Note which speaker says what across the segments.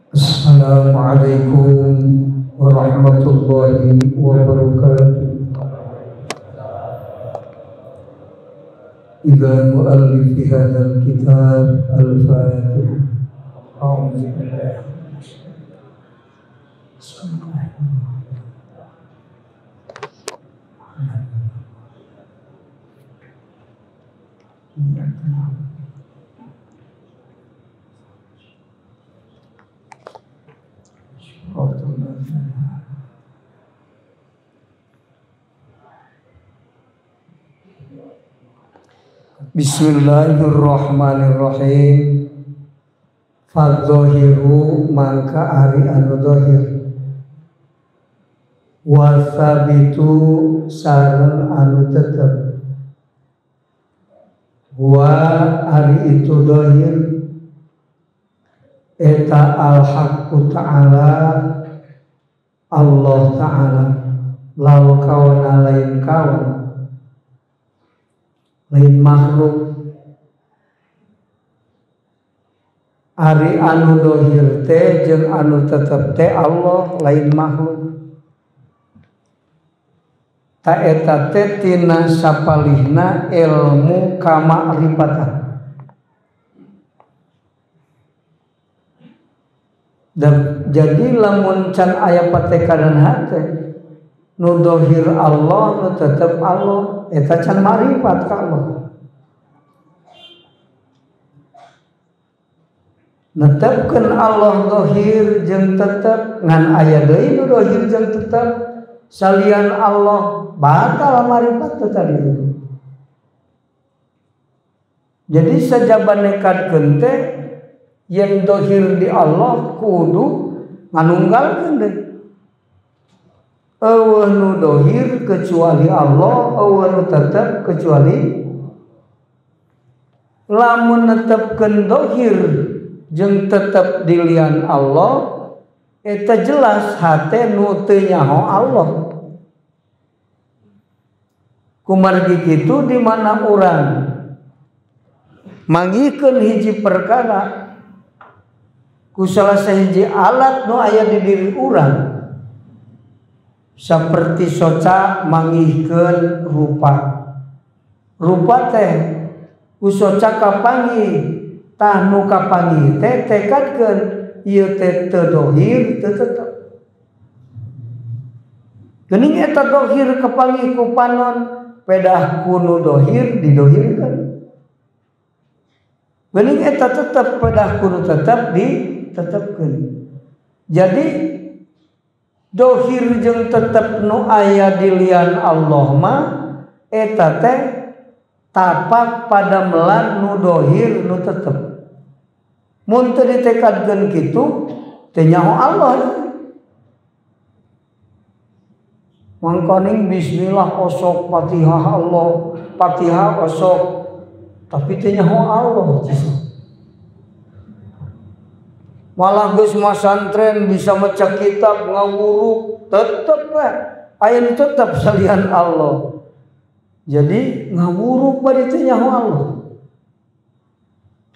Speaker 1: Assalamualaikum warahmatullahi wabarakatuh. Ila muallifi hadzal kitab al-Fatihah. A'udzu billahi Bismillahirrahmanirrahim. Fadzahiru mangka ari anu zahir, wasabitu sareng anu tetep, wa ari itu zahir eta al-haqqu ta'ala Allah ta'ala lau kawana lain kawan lain makhluk. Ari anu dohir teh jeung anu tetep teh Allah lain makhluk. Ta eta teh tina sapalihna ilmu kamakrifatan. Dan jadi lamun can aya patekadan hate nu dohir Allah nu tetep Allah eta can marifat ka Allah. Netepkeun Allah dohir jeung tetep ngan aya deui nu dohir jeung tetep salian Allah batal marifat teh tadi. Jadi sajaba nekadkeun teh yen dohir di Allah kudu nganunggalkeun deui. Eueuh nu dohir kecuali Allah, eueuh nu tetep kecuali. Lamun netepkeun dohir jeung tetep dilian Allah eta jelas hate nu teu nyaho Allah. Kumargi kitu di mana urang manggihkeun hiji perkara ku salah sahiji alat nu aya di diri urang, seperti soca manggihkeun rupa. Rupa teh ku soca kapanggih, tah nu kapanggih teh tekadkeun ieu teh teu dohir teu tetep. Geuning eta dohir kapanggih ku panon, pedah ku nu dohir didohirkeun. Geuning eta tetep pedah ku nu tetep ditetepkeun. Jadi dohir jeung tetep nu aya di lian Allah mah eta teh tapak pada melan nu dohir nu tetep. Mun teu ditekadkeun kitu teu nyaho Allah. Mangkaning bismillah osok Fatihah Allah, Fatihah osok tapi teu nyaho Allah. Malah geus masantren bisa maca kitab ngawuruk tetep we aya nu tetep salian Allah. Jadi ngawuruk bari teu nyaho Allah.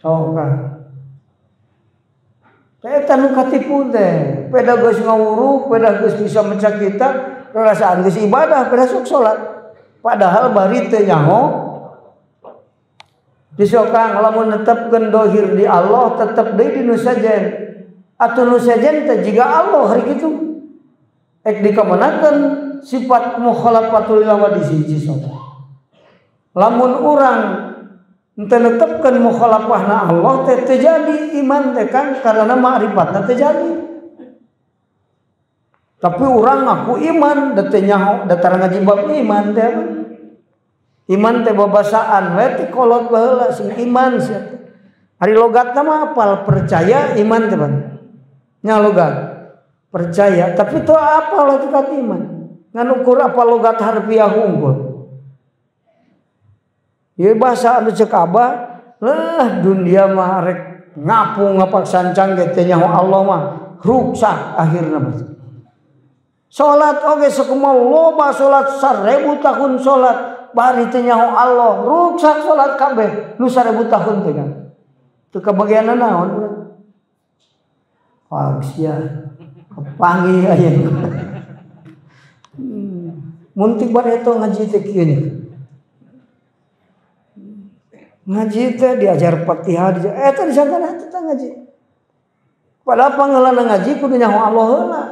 Speaker 1: Oh kan. Eta nu katipu teh, peda geus ngawuruk, peda geus bisa maca kitab, rarasaan geus ibadah, peda sok salat. Padahal bari teu nyaho. Disokang lamun netepkeun dohir di Allah tetep deui di nu sajen. Atuh nu sajen teh jiga Allah hari kitu. Ek dikamanakeun sifat mukhalafatul hawadis hiji sok. Lamun urang henteu netepkeun mukhalafahna Allah teh teu jadi iman teh kan karena ma'rifatna teu jadi. Tapi urang ngaku iman da teu nyaho da tara ngaji bab iman teh. Iman teh babasaan we ti kolot baheula sing iman sia. Ari logatna mah apal percaya iman teh ban. Nya logat percaya tapi teu apal hakikat iman. Ngan ukur apal logat harfiah unggul. Ieu bahasa anu ceuk abah, leuh dunia mah rek ngapung ngapak sancang ge teu nyaho Allah mah ruksak akhirna mah. Salat oge sakumaha loba salat 1000 tahun salat bari teu nyaho Allah, ruksak salat kabeh nu 1000 tahun teh kan. Teu kabagianna naon. Pag sia kepanggih aya. Mun ti bareto ngaji teh kieu nya. Ngaji teh diajar Fatihah, eta disangkana teh ngaji. Padahal pangeulana ngaji kudu nyaho Allah heula.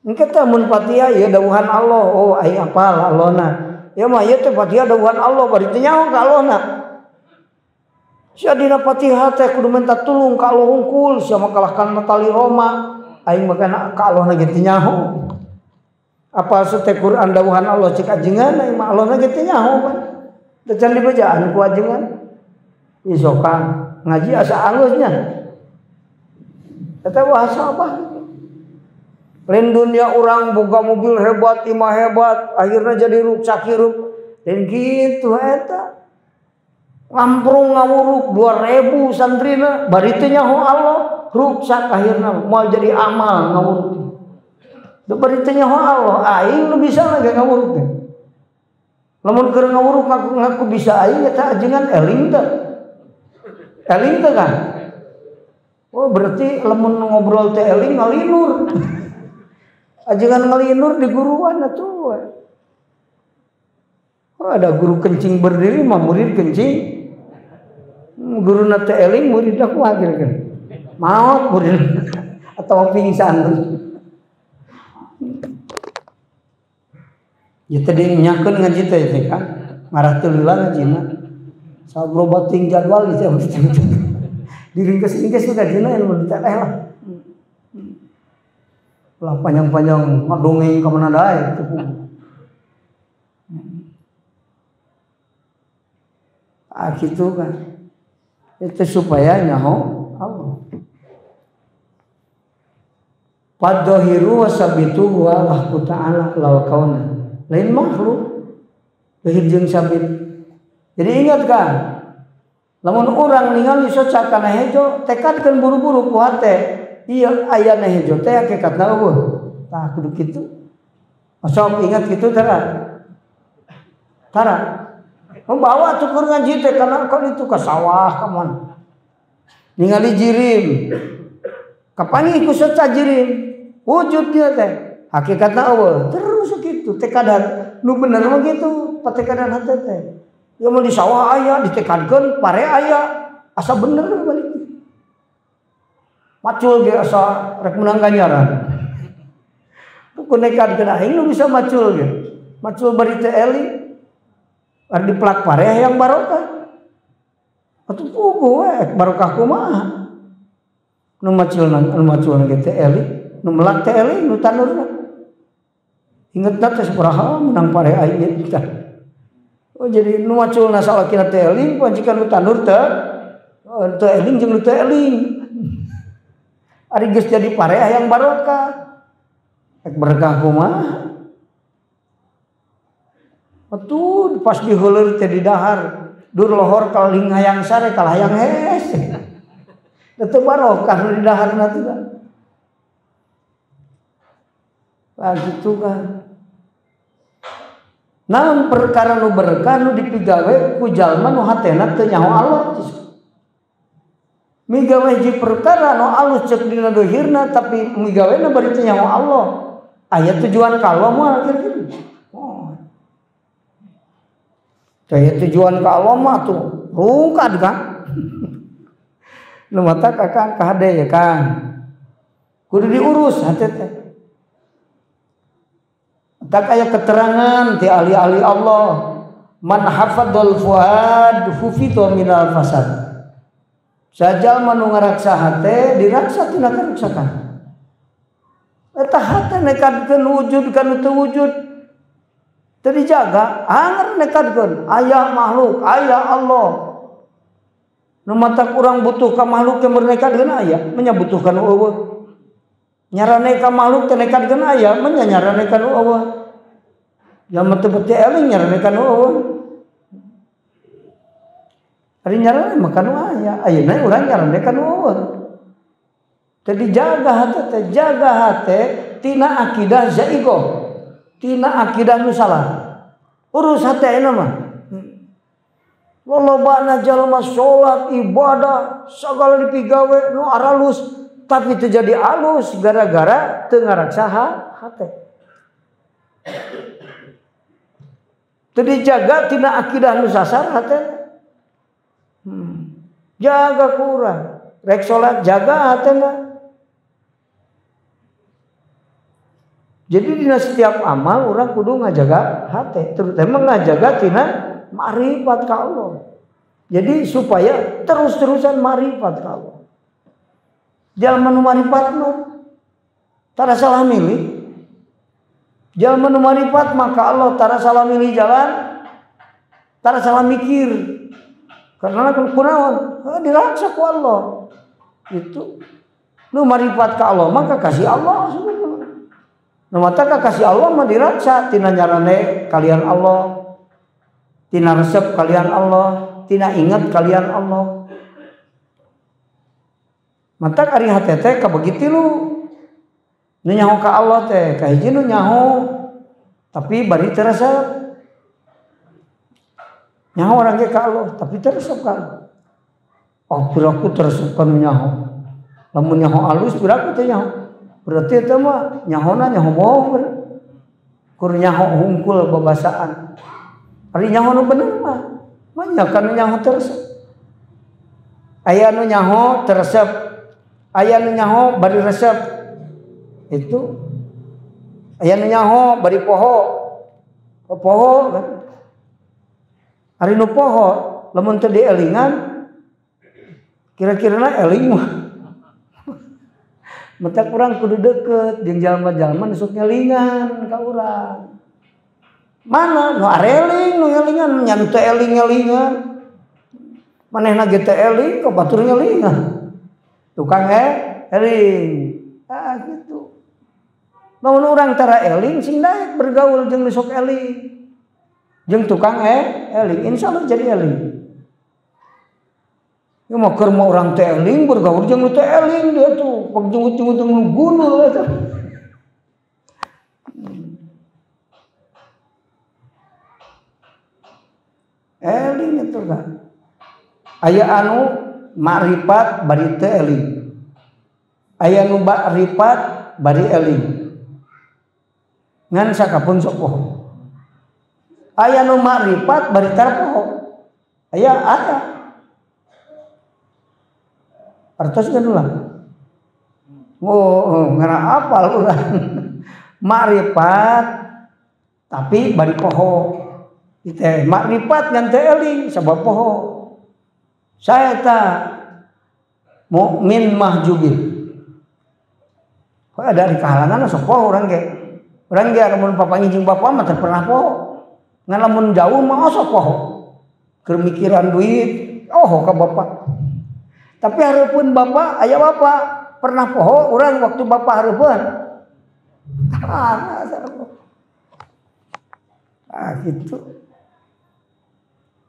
Speaker 1: Engke teh mun Fatihah ieu dawuhan Allah, oh aing apal Allahna. Ya mah ieu teh Fatihah dawuhan Allah bari teu nyaho ka Allahna. Sia dina Fatihah teh kudu minta tulung ka Allah hungkul, sia mah kalahkan tali Roma, aing mah kana ka Allahna ge teu nyaho. Apa teh Quran dawuhan Allah cek ajengan aing mah Allahna ge teu nyaho pan. Teu can dibejaan ku ajengan. Isokan ngaji asa anggeusnya. Eta bahasa apa? Lain dunia orang boga mobil hebat, imah hebat, akhirnya jadi ruksak hirup. Dan gitu eta. Ngamprung ngawuruk 2000 santrina, bari teu nyaho Allah, ruksak akhirnya moal jadi amal ngawuruk. Teu bari teu nyaho Allah, aing nu bisa ge ngawuruk teh. Lamun keur ngawuruk ngaku bisa aing eta ajengan eling teh. Eling teh kan? Oh berarti lamun ngobrol teh eling ngalinur. Ajengan ngalinur di guruan atuh. Oh, ada guru kencing berdiri mah murid kencing. Guru teh eling murid aku kira-kira. Maot murid atau pingsan. Ya tadi nyakeun ngaji teh kan. Ngarah teu lila ngajina. Sabrobating jadwal gitu. Diringkes-ringkes ngajina ilmu diteleh lah. Lah panjang-panjang ngadongeng ka mana dae gitu. Ah gitu kan. Itu supaya nyaho Allah. Padzahiru wasabitu wa Allah ta'ala law kauna. Lain makhluk. Zahir jeung sabit. Jadi ingat kan, lamun urang ningali soca kana hejo, tekadkeun buru-buru ku hate. Ieu ayana hejo teh hakikatna eueuh. Tah kudu kitu. Sok ingat kitu tara. Tara. Membawa tukur ngaji teh kana kan itu ke sawah ka mana. Ningali jirim. Kapanggih ku soca jirim. Wujud dia teh. Hakikatna eueuh. Terus kitu tekadan nu bener mah kitu, patekadan hate teh. Ya mun di sawah aya ditekadkeun pare aya asa bener balik. Macul ge asa rek menang ganjaran. Ku nekadkeun aing nu bisa macul ge. Macul bari teh eling. Ari dipelak pare hayang barokah. Atuh puguh we barokah kumaha. Nu maculna nu maculna ge teh eling, nu melak teh eling, nu tanurna. Ingetna teh sabaraha menang pare aing ge tah. Oh jadi nu maculna salakina teh eling, pancikan nu tanur teh teu eling jeung nu teu eling. Ari geus jadi pare hayang barokah. Rek berkah kumaha? Atuh pas diheuleur teh di dahar, dur lohor kaling hayang sare kalah hayang hese. Teu barokah nu di daharna teh. Lah gitu kan. Naon perkara nu berkah nu dipigawe ku jalma nu hatena teu nyaho Allah. Migawe hiji perkara nu alus ceuk dina dohirna tapi migawena bari teu nyaho Allah. Aya tujuan ka Allah moal kira-kira. Oh. Aya tujuan ka Allah mah tuh rungkad kan. Nu mata kakang kahade ya Kang. Kudu diurus hate teh. Tak aya keterangan ti ahli-ahli Allah, man hafadzal fuad hufidha minal fasad. Sajalma nu ngaraksa hate diraksa tina karuksakan. Eta hate nekadkeun wujud kana teu wujud. Teu dijaga, anger nekadkeun aya makhluk, aya Allah. Nu matak urang butuh ka makhluk teh mernekadkeun aya, menya butuh ka nu eueuh. Nyarane ka makhluk teh nekadkeun aya, menya nyarane ka nu eueuh. Jalma teu beuti eling nyarane ka nu eueuh. Ari nyarane mah ka nu aya, ayeuna urang nyarane ka nu eueuh. Teu dijaga hate teh, jaga hate tina akidah zaigoh, tina akidah nu salah. Urus hate ayeuna mah. Lolobana jalma salat, ibadah, sagala dipigawe nu aralus, Tapi teu jadi alus gara-gara teu ngaraksa hate. Teu dijaga tina akidah nu sasar hatena. Jaga ku urang. Rek salat jaga hatena. Jadi dina setiap amal orang kudu ngajaga hate, terutama ngajaga tina ma'rifat ka Allah. Jadi supaya terus-terusan ma'rifat ka Allah. Jalma nu marifat mah tara salah milih. Jalma nu marifat maka Allah tara salah milih jalan, tara salah mikir. Karena kunaon? Diraksa ku Allah. Itu nu marifat ka Allah maka kasih Allah sebenarnya. Nu mata kasih Allah mah diraksa tina nyarane kalian Allah, tina resep kalian Allah, tina ingat kalian Allah. Mata ari hate teh kabagi tilu. Nu nyaho ka Allah teh kahiji nu nyaho tapi bari teu resep. Nyaho urang ge ka Allah tapi teu resep ka Allah. Oh piraku teu resep ka nu nyaho. Lamun nyaho alus piraku teu nyaho. Berarti eta mah nyahona nyaho bohong. Kur nyaho hungkul babasaan. Ari nyaho nu bener mah mah kan nu nyaho teu resep. Aya nu nyaho teu resep. Aya nu nyaho bari resep. Itu aya nu nyaho bari poho. Poho kan. Ari nu poho lamun teu dielingan kira-kirana eling mah. Mata kurang kudu deket jeung jalma-jalma nu sok ngelingan ka urang. Mana nu areling nu ngelingan nya nu teu eling-elingan. Manehna ge teu eling ka batur ngelingan. Tukang eling. Ah gitu. Lamun urang tara eling sing daek bergaul jeung nu sok eling. Jeung tukang eling, insyaallah jadi eling. Ya mah keur mah urang teu eling bergaul jeung nu teu eling dia tuh, pag jenggut-jenggut nu gunul eta. Eling itu kan. Aya anu makrifat bari teu eling. Aya nu makrifat bari eling. Ngan sakapun sok poho. Aya nu makrifat bari tara poho. Aya aya. Artos kan ulang. Oh, ngara apal urang. Makrifat tapi bari poho. Teh makrifat ngan teu eling sabab poho. Saya ta mukmin mahjubin. Kok ada di kahalangan sok poho urang ge. Urang ge lamun papanggih jeung bapa mah teu pernah poho. Ngan lamun jauh mah osok poho. Keur mikiran duit, oh ka bapa. Tapi hareupeun bapa, aya bapa pernah poho urang waktu bapa hareupeun. Ah gitu.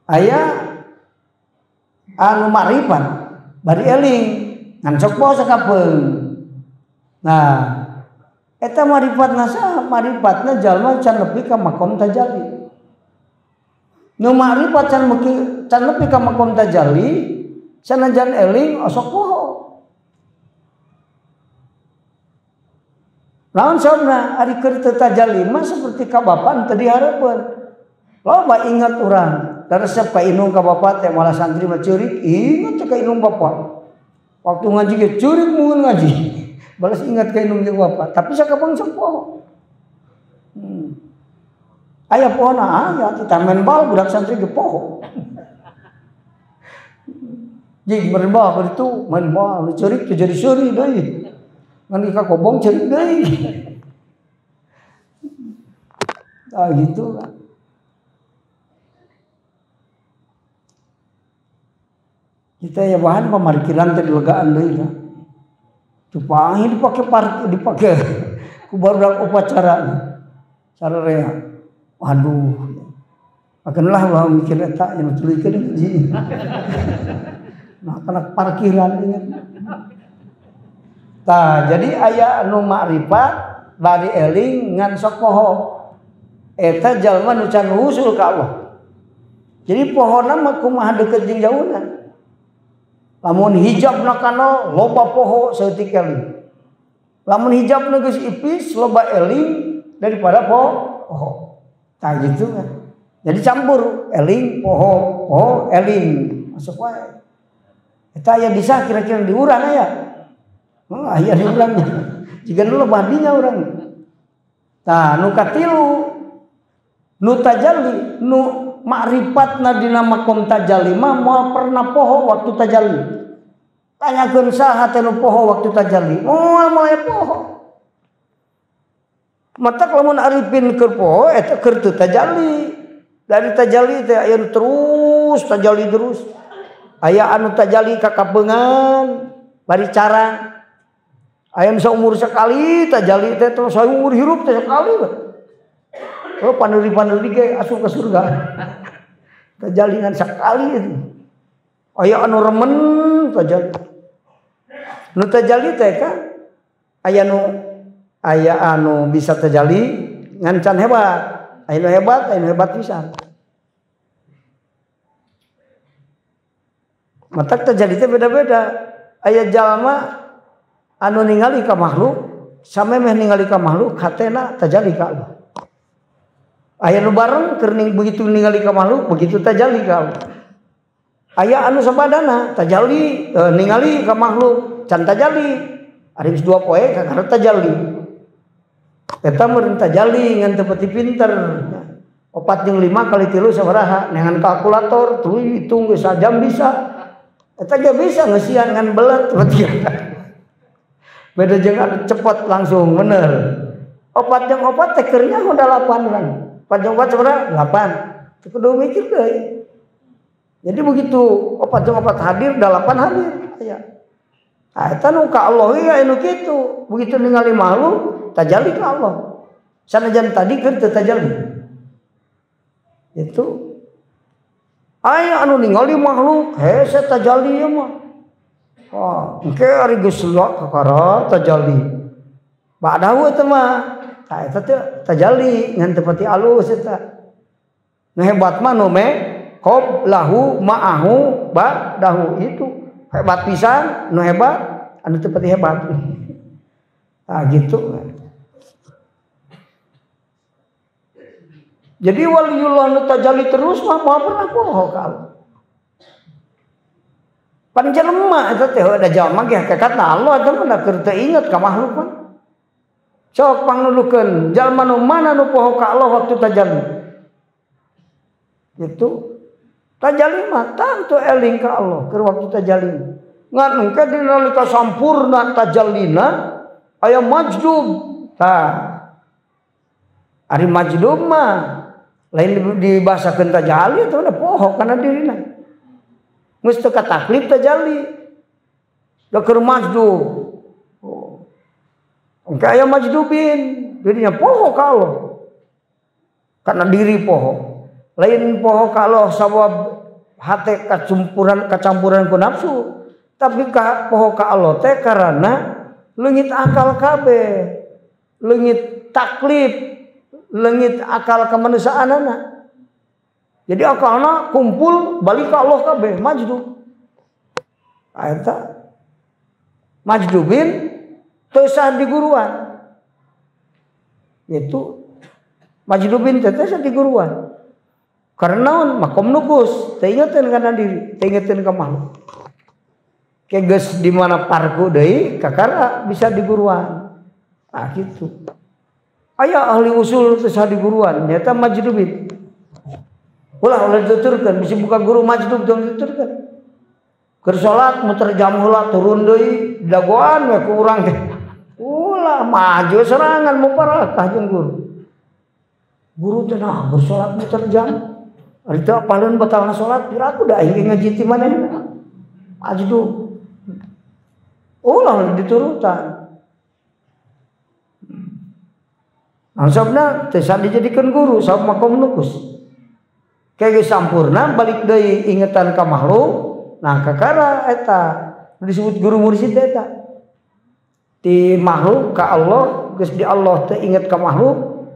Speaker 1: Aya anu makrifat bari eling ngan sok poho sakapeung. Nah, eta marifatna saha? Marifatna jalma can nepi ka makom tajalli. Nu makrifat can nepi ka makom tajalli, sanajan eling osok poho. Lawan sabna ari keur teu tajalli mah seperti ka bapa teu dihareupeun. Loba ingat urang, resep ka indung ka bapa teh malah santri mah ceurik, ingat teh ka indung bapa. Waktu ngaji ge ceurik mun ngaji. Balas ingat ka indung jeung bapa, tapi sakapang sok poho. Aya pohona aya kita main bal budak santri ge poho. Jig main bal itu main bal ceurik teh jadi seuri deui. Ngan ka kobong ceurik deui. Ah gitu kan. Kita ya bahan pemarkiran teh dilegaan deui kan. Tupangi dipake parkir dipake ku barudak upacara. Sararea. Waduh. Akeunlah ulah mikir eta nya tuluykeun hiji. Nah, kana parkiran inget. Tah, jadi aya anu makrifat bari eling ngan sok poho. Eta jalma nu can wusul ka Allah. Jadi pohona mah kumaha deukeut jeung jauhna. Lamun hijabna kana loba poho saeutik eling. Lamun hijabna geus ipis loba eling daripada poho. Tah gitu kan. Jadi campur eling poho, poho eling masuk wae. Eta aya bisa kira-kira di urang aya. Oh, aya di urang. Jiga nu lebah dinya urang. Tah nu katilu nu tajalli nu makrifatna dina makom tajalli mah moal pernah poho waktu tajalli. Tanyakeun saha teh nu poho waktu tajalli? Moal moal poho. Matak lamun arifin keur poho eta keur teu tajalli. Dari tajalli teh aya nu terus tajalli terus. Aya anu tajalli ka kapeungan bari cara. Aya nu saumur sekali tajalli teh terus saumur hirup teh sekali. Oh pandeuri-pandeuri ge asup ke surga. Tajalli ngan sekali itu. Aya anu remen tajalli. Nu tajalli teh kan aya nu aya anu bisa tajalli ngan can hebat. Aya nu hebat, aya nu hebat pisan. Matak tajalli teh beda-beda. Aya jalma anu ningali ka makhluk, samemeh ningali ka makhluk hatena tajalli ka Allah. Aya nu bareng keur begitu ningali ka makhluk begitu tajalli ka Allah. Aya anu sabadana tajalli ningali ka makhluk can tajalli. Ari geus 2 poe kakara tajalli. Eta meureun tajalli ngan teu pati pinter. 4 jeung 5 kali 3 sabaraha neangan kalkulator tuluy hitung geus sajam bisa. Eta ge bisa ngeusian ngan belet berarti. Beda jeung anu cepet langsung bener. 4 jeung 4 teh keur nyaho 8 urang. 4 jeung 4 sabaraha? 8. Teu kudu mikir deui. Jadi begitu 4 jeung 4 hadir, 8 hadir aya. Nah, eta nu ka Allah ieu anu kitu. Begitu ningali makhluk tajalli ka Allah. Sanajan tadi keur teu tajalli. Itu aya anu ningali makhluk hese tajalli ieu mah. Wah, engke ari geus lak kakara tajalli. Badahu eta mah. Tah eta teh tajalli ngan teu pati alus eta. Nu hebat mah nu me qablahu ma'ahu ba'dahu itu. Hebat pisan, nu hebat, anu teu pati hebat. Tah gitu. Jadi waliullah nu tajalli terus mah moal pernah poho ka Allah. Pan jelema eta teh da jalma ge hakikatna Allah eta mah da keur teu inget ka makhluk mah. Sok pangnudukeun jalma nu mana nu poho ka Allah waktu tajalli. Gitu. Tajalli mah tangtu eling ka Allah keur waktu tajalli. Ngan engke dina nalika sampurna tajallina aya majdub. Tah. Ari majdub mah lain dibahasakeun tajalli eta mah poho kana dirina. Geus teu kataklif tajalli. Da keur majdub. Oh. Engke aya majdubin, dirinya poho ka Allah. Karena diri poho. Lain poho ka Allah sabab hate kacampuran ku nafsu, tapi ka poho ka Allah teh karena leungit akal kabeh, leungit taklif, leungit akal kemanusiaanana. Jadi akalna kumpul balik ka Allah kabeh majdub. Eta majdubin teu sah di guruan. Itu majdubin teh sah di guruan. Karena makom nukus, teu ingeteun kana diri, teu ingeteun ka makhluk. Ke geus di mana parku deui kakara bisa di guruan. Ah gitu. Aya ahli usul teu sah di guruan, nyata majdubin. Ulah ulah dituturkeun, bisi buka guru majdub tong dituturkeun. Keur salat muter jam heula turun deui, dagoan we ku urang teh. Ulah maju serangan muparakah jeung guru. Guru teh nah bersolat muter jam. Ari teh apaleun batalna salat, piraku da aing ngaji ti manehna. Majdub. Ulah diturutan. Maksudna teu sah dijadikeun guru sabab makom nukus. Kayak geus sampurna balik deui ingetan ka makhluk, nah kakara eta disebut guru mursyid eta. Ti makhluk ka Allah, geus di Allah teu inget ka makhluk,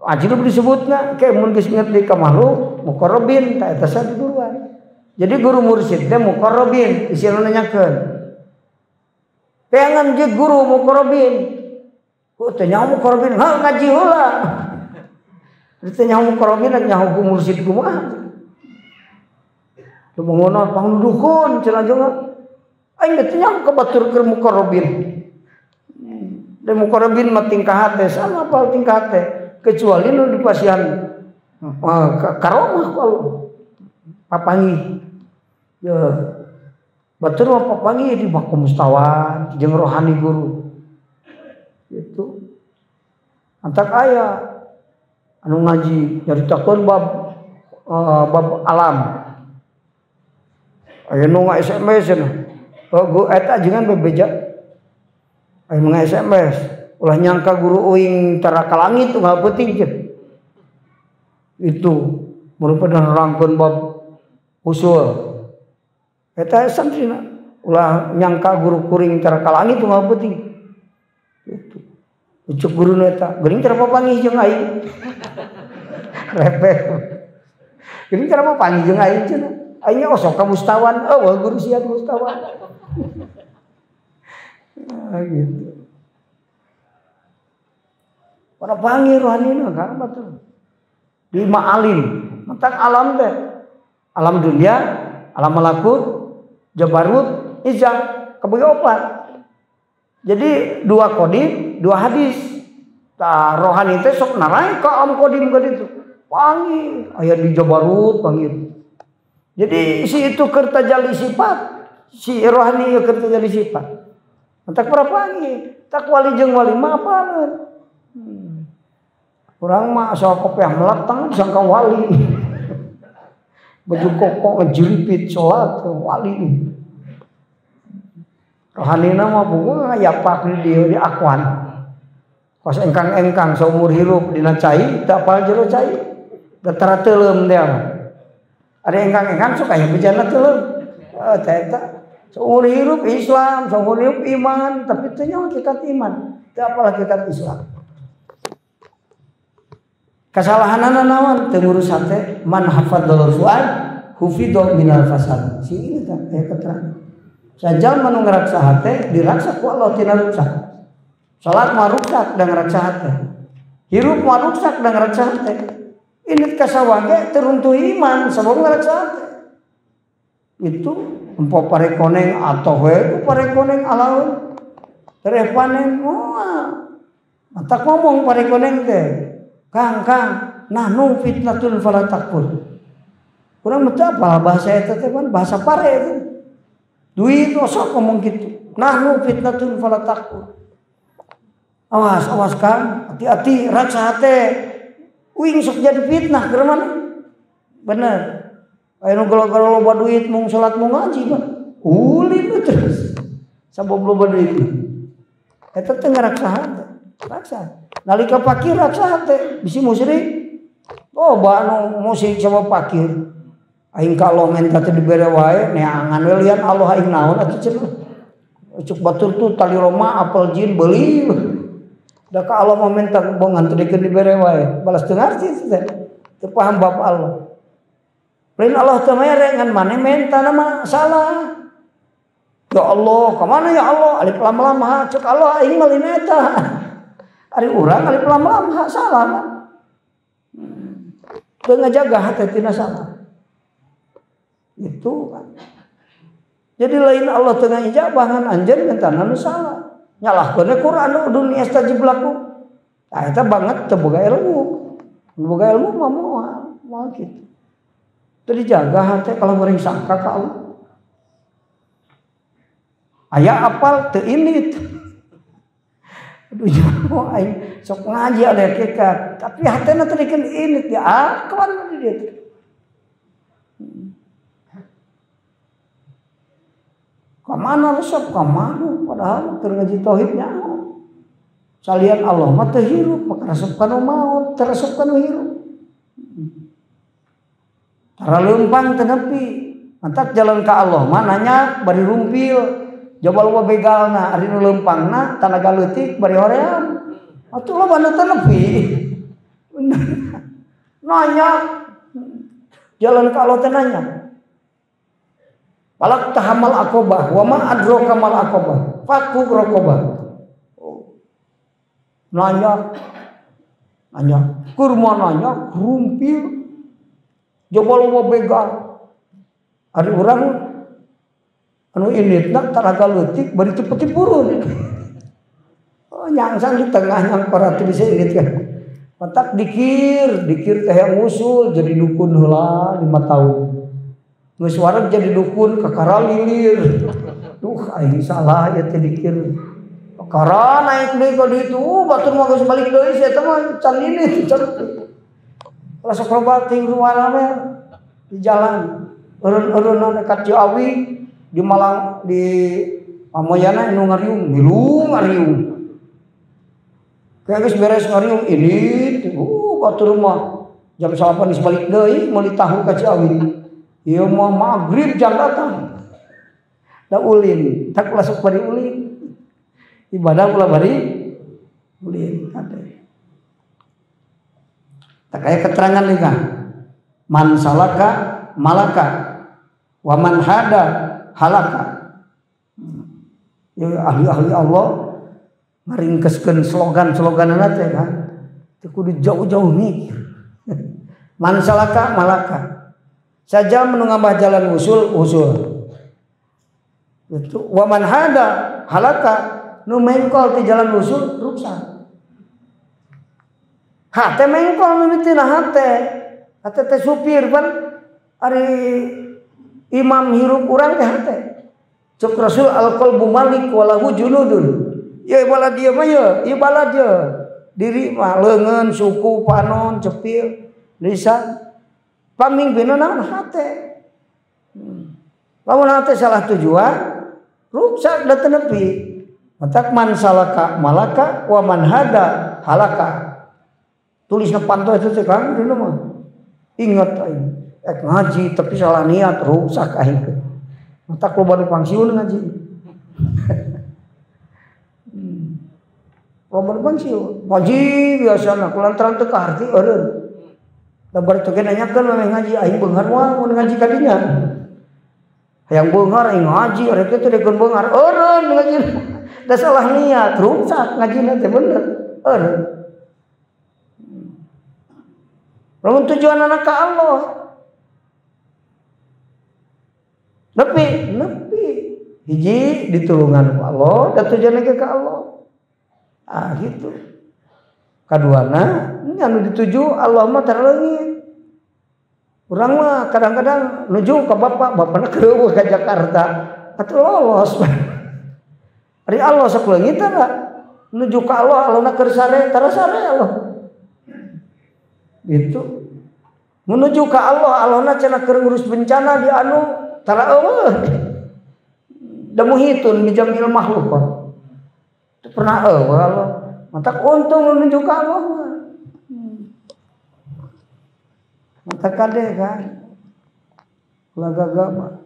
Speaker 1: ajrub disebutna, kayak mun geus inget deui ka makhluk, muqarrabin ta eta sah diguruan. Jadi guru mursyid teh muqarrabin istilahna nanyakeun. Peangan ge guru muqarrabin. Ku teh nyaho muqarrabin, ha ngaji heula. Teh nyaho muqarrabin nyaho ku mursyid kumaha. Teu mengono pangduduhun cenah jeung aing teh nyaho ka batur keur muqarrabin. Da muqarrabin mah tingkah hate sama apal tingkah hate kecuali nu dipasihan karomah kalau papangi. Ya batur mah papangi di makom mustawan jeung rohani guru. Gitu. Antak aya anu ngaji nyaritakeun bab bab alam. Aya nu nga-SMS cenah. Oh, eta jangan bebeja. Aya nu nga-SMS, ulah nyangka guru uing tara ka langit unggal peuting cenah. Itu merupakan nerangkeun bab usul. Eta santrina ulah nyangka guru kuring tara ka langit unggal peuting. Itu. Ucuk guru nu eta, geuning tara papanggih jeung aing. Repeh. Geuning tara papanggih jeung aing cenah. Aing osok ka mustawan, eueuh guru sia mustawan. Nah, gitu. Pada panggil rohanina kan batur. Di ma'alim, tentang alam teh. Alam dunia, alam malakut, jabarut, izzah, kabagi opat. Jadi dua kodim, dua hadis. Tah rohani teh sok narae ka am kodim ka ditu. Panggil aya di jabarut panggil. Jadi si itu keur tajali sifat, si rohani ieu keur tajali sifat. Entak parapangi, tak wali jeung wali mah apaleun. Urang mah asal kopiah melatang disangka wali. Baju koko ngejiripit salat wali. Rohanina mah bunga yapak di dieu di akuan. Kos engkang-engkang saumur hirup dina cai, teu apal jero cai. Da tara teuleum teh mah. Ada engkang-engkang sok aya bejana teuleum. Teh eta saumur hirup Islam, saumur hirup iman, tapi teu nyaho hakikat iman, teu apal hakikat Islam. Kesalahanana naon teu ngurus hate, man hafadzal fuad hufidho minal fasad. Si ini kan aya keterangan. Sajal manu ngaraksa hate diraksa ku Allah tina ruksak. Salat mah ruksak da ngaraksa hate. Hirup mah ruksak da ngaraksa hate. Ini kasawah ge teruntuh iman sabab ngaraksa hate. Itu empo pare koneng atau we ku pare koneng alaun. Tereh panen moal. Matak ngomong pare koneng teh. Kang, kang, nahnu fitnatun fala takfur. Kurang betul apa bahasa eta teh kan bahasa pare itu. Duit osok ngomong gitu. Nahnu fitnatun fala takfur. Awas, awas kang, hati-hati raksa hate. Uing sok jadi fitnah keur mana? Bener. Aya nu gara-gara loba duit mung salat mung ngaji mah. Ulin terus. Sabab loba duit. Eta teh ngaraksa hate. Raksa. Nalika pakir raksa hate bisi musyrik. Oh, ba anu musyrik sama pakir. Aing ka Allah menta teh dibere wae neangan we lian Allah aing naon atuh cenah. Cuk batur tuh tali Roma apel jin beuli. Da ka Allah mah menta bongan teh dibere wae. Balas teu ngarti teh. Teu paham bab Allah. Lain Allah teu mere ngan maneh menta mah salah. Ya Allah, ka mana ya Allah? Alif lam lam ha cek Allah aing mah lain eta. Ari urang alif lam lam ha salah kan. Teu ngajaga hate tina salah. Itu kan. Jadi lain Allah teu ngijabah ngan anjeun mentana nu salah. Nyalahkeun Quran dunia astajib lakum. Tah eta banget teu boga ilmu. Boga ilmu mah moal, moal kitu. Teu dijaga hate kalau goreng sangka ka Allah. Aya apal teu indit. Aduh jago aing sok ngaji ada hakikat, tapi hatena teu dikeun indit ya akawan di dieu. Kamana resep kamana padahal keur ngaji tauhid nyaho. Salian Allah mah teu hirup, maka resep kana maot, teu resep kana hirup. Tara leumpang teu nepi. Mantak jalan ka Allah mah nanya bari rumpil. Jaba loba begalna, ari nu leumpangna tanaga leutik bari hoream. Atuh loba nu teu nepi. Bener. Nanya jalan ka Allah teh nanya. Falak tahamal aqabah wa ma adraka mal aqabah fakku raqabah. Nanya nanya kurma nanya rumpil coba loba begal. Ari urang anu inditna taraga leutik bari teu peti purun. Oh, nyangsang di tengah nyangkora teu bisa indit kan. Matak dikir, dikir teh yang ngusul jadi dukun heula 5 tahun. Geus wareg jadi dukun kakara lilir. Duh aing salah ieu teh dikir. Kakara naik deui ka ditu, batur mah geus balik deui sia teh mah can ini can. Ulah sok loba ting ruana we di jalan. Eureun-eureunna ka Ciawi di Malang di Pamoyana nu ngariung, milu ngariung. Kayak geus beres ngariung ini, batur mah jam 8 geus balik deui meuli tahu ka Ciawi. Ieu mah magrib jam datang. Da ulin, tak ulah sok bari ulin. Ibadah ulah bari ulin kade. Tak aya keterangan deui kan. Man salaka malaka wa man hada halaka. Ya ahli-ahli Allah ngaringkeskeun slogan-sloganna teh kan. Teu kudu jauh-jauh mikir. Man salaka malaka. Saja menungambah jalan usul usul. Itu wa man hada halaka, nu mengkol ti jalan usul ruksak. Hate mengkol mimitina hate. Hate teh supir pan ari imam hirup urang teh hate. Cek Rasul al-qalbu malik walahu junudun. Ya balad dia mah ya, ieu balad dia. Diri mah leungeun, suku, panon, cepil, lisan. Pamimpinna naon hate. Lamun hate salah tujuan, ruksak da teu nepi. Matak man salaka malaka wa man hada halaka. Tulisna panto itu teh Kang dina mah. Ingat aing, ek ngaji tapi salah niat ruksak aing. Matak loba nu pangsiun ngaji. Loba nu pangsiun. Ngaji biasana kulantaran teu kaharti eureun. Da bari teh nanyakeun meh ngaji aing beunghar moal mun ngaji ka dinya. Hayang beunghar aing ngaji rek teh dekeun beunghar eureun ngaji. Da salah niat ruksak ngajina teh bener eureun. Lamun tujuanana ka Allah. Nepi, nepi. Hiji ditulungan ku Allah, da tujuanna ke ka Allah. Ah gitu. Kaduana anu dituju Allah mah taraleungit. Urang mah kadang-kadang nuju ka bapak, bapana keur ka Jakarta. Atuh lolos. Ari Allah sok leungit tara. Nuju ka Allah, Allahna keur sare, tara sare Allah. Gitu. Menuju ka Allah, Allahna cenah keur ngurus bencana di anu tara eueuh. Da muhitun bijamil makhluk kok. Teu pernah eueuh Allah. Matak untung menuju ka Allah mah. Matak kade kan. Ulah gagah.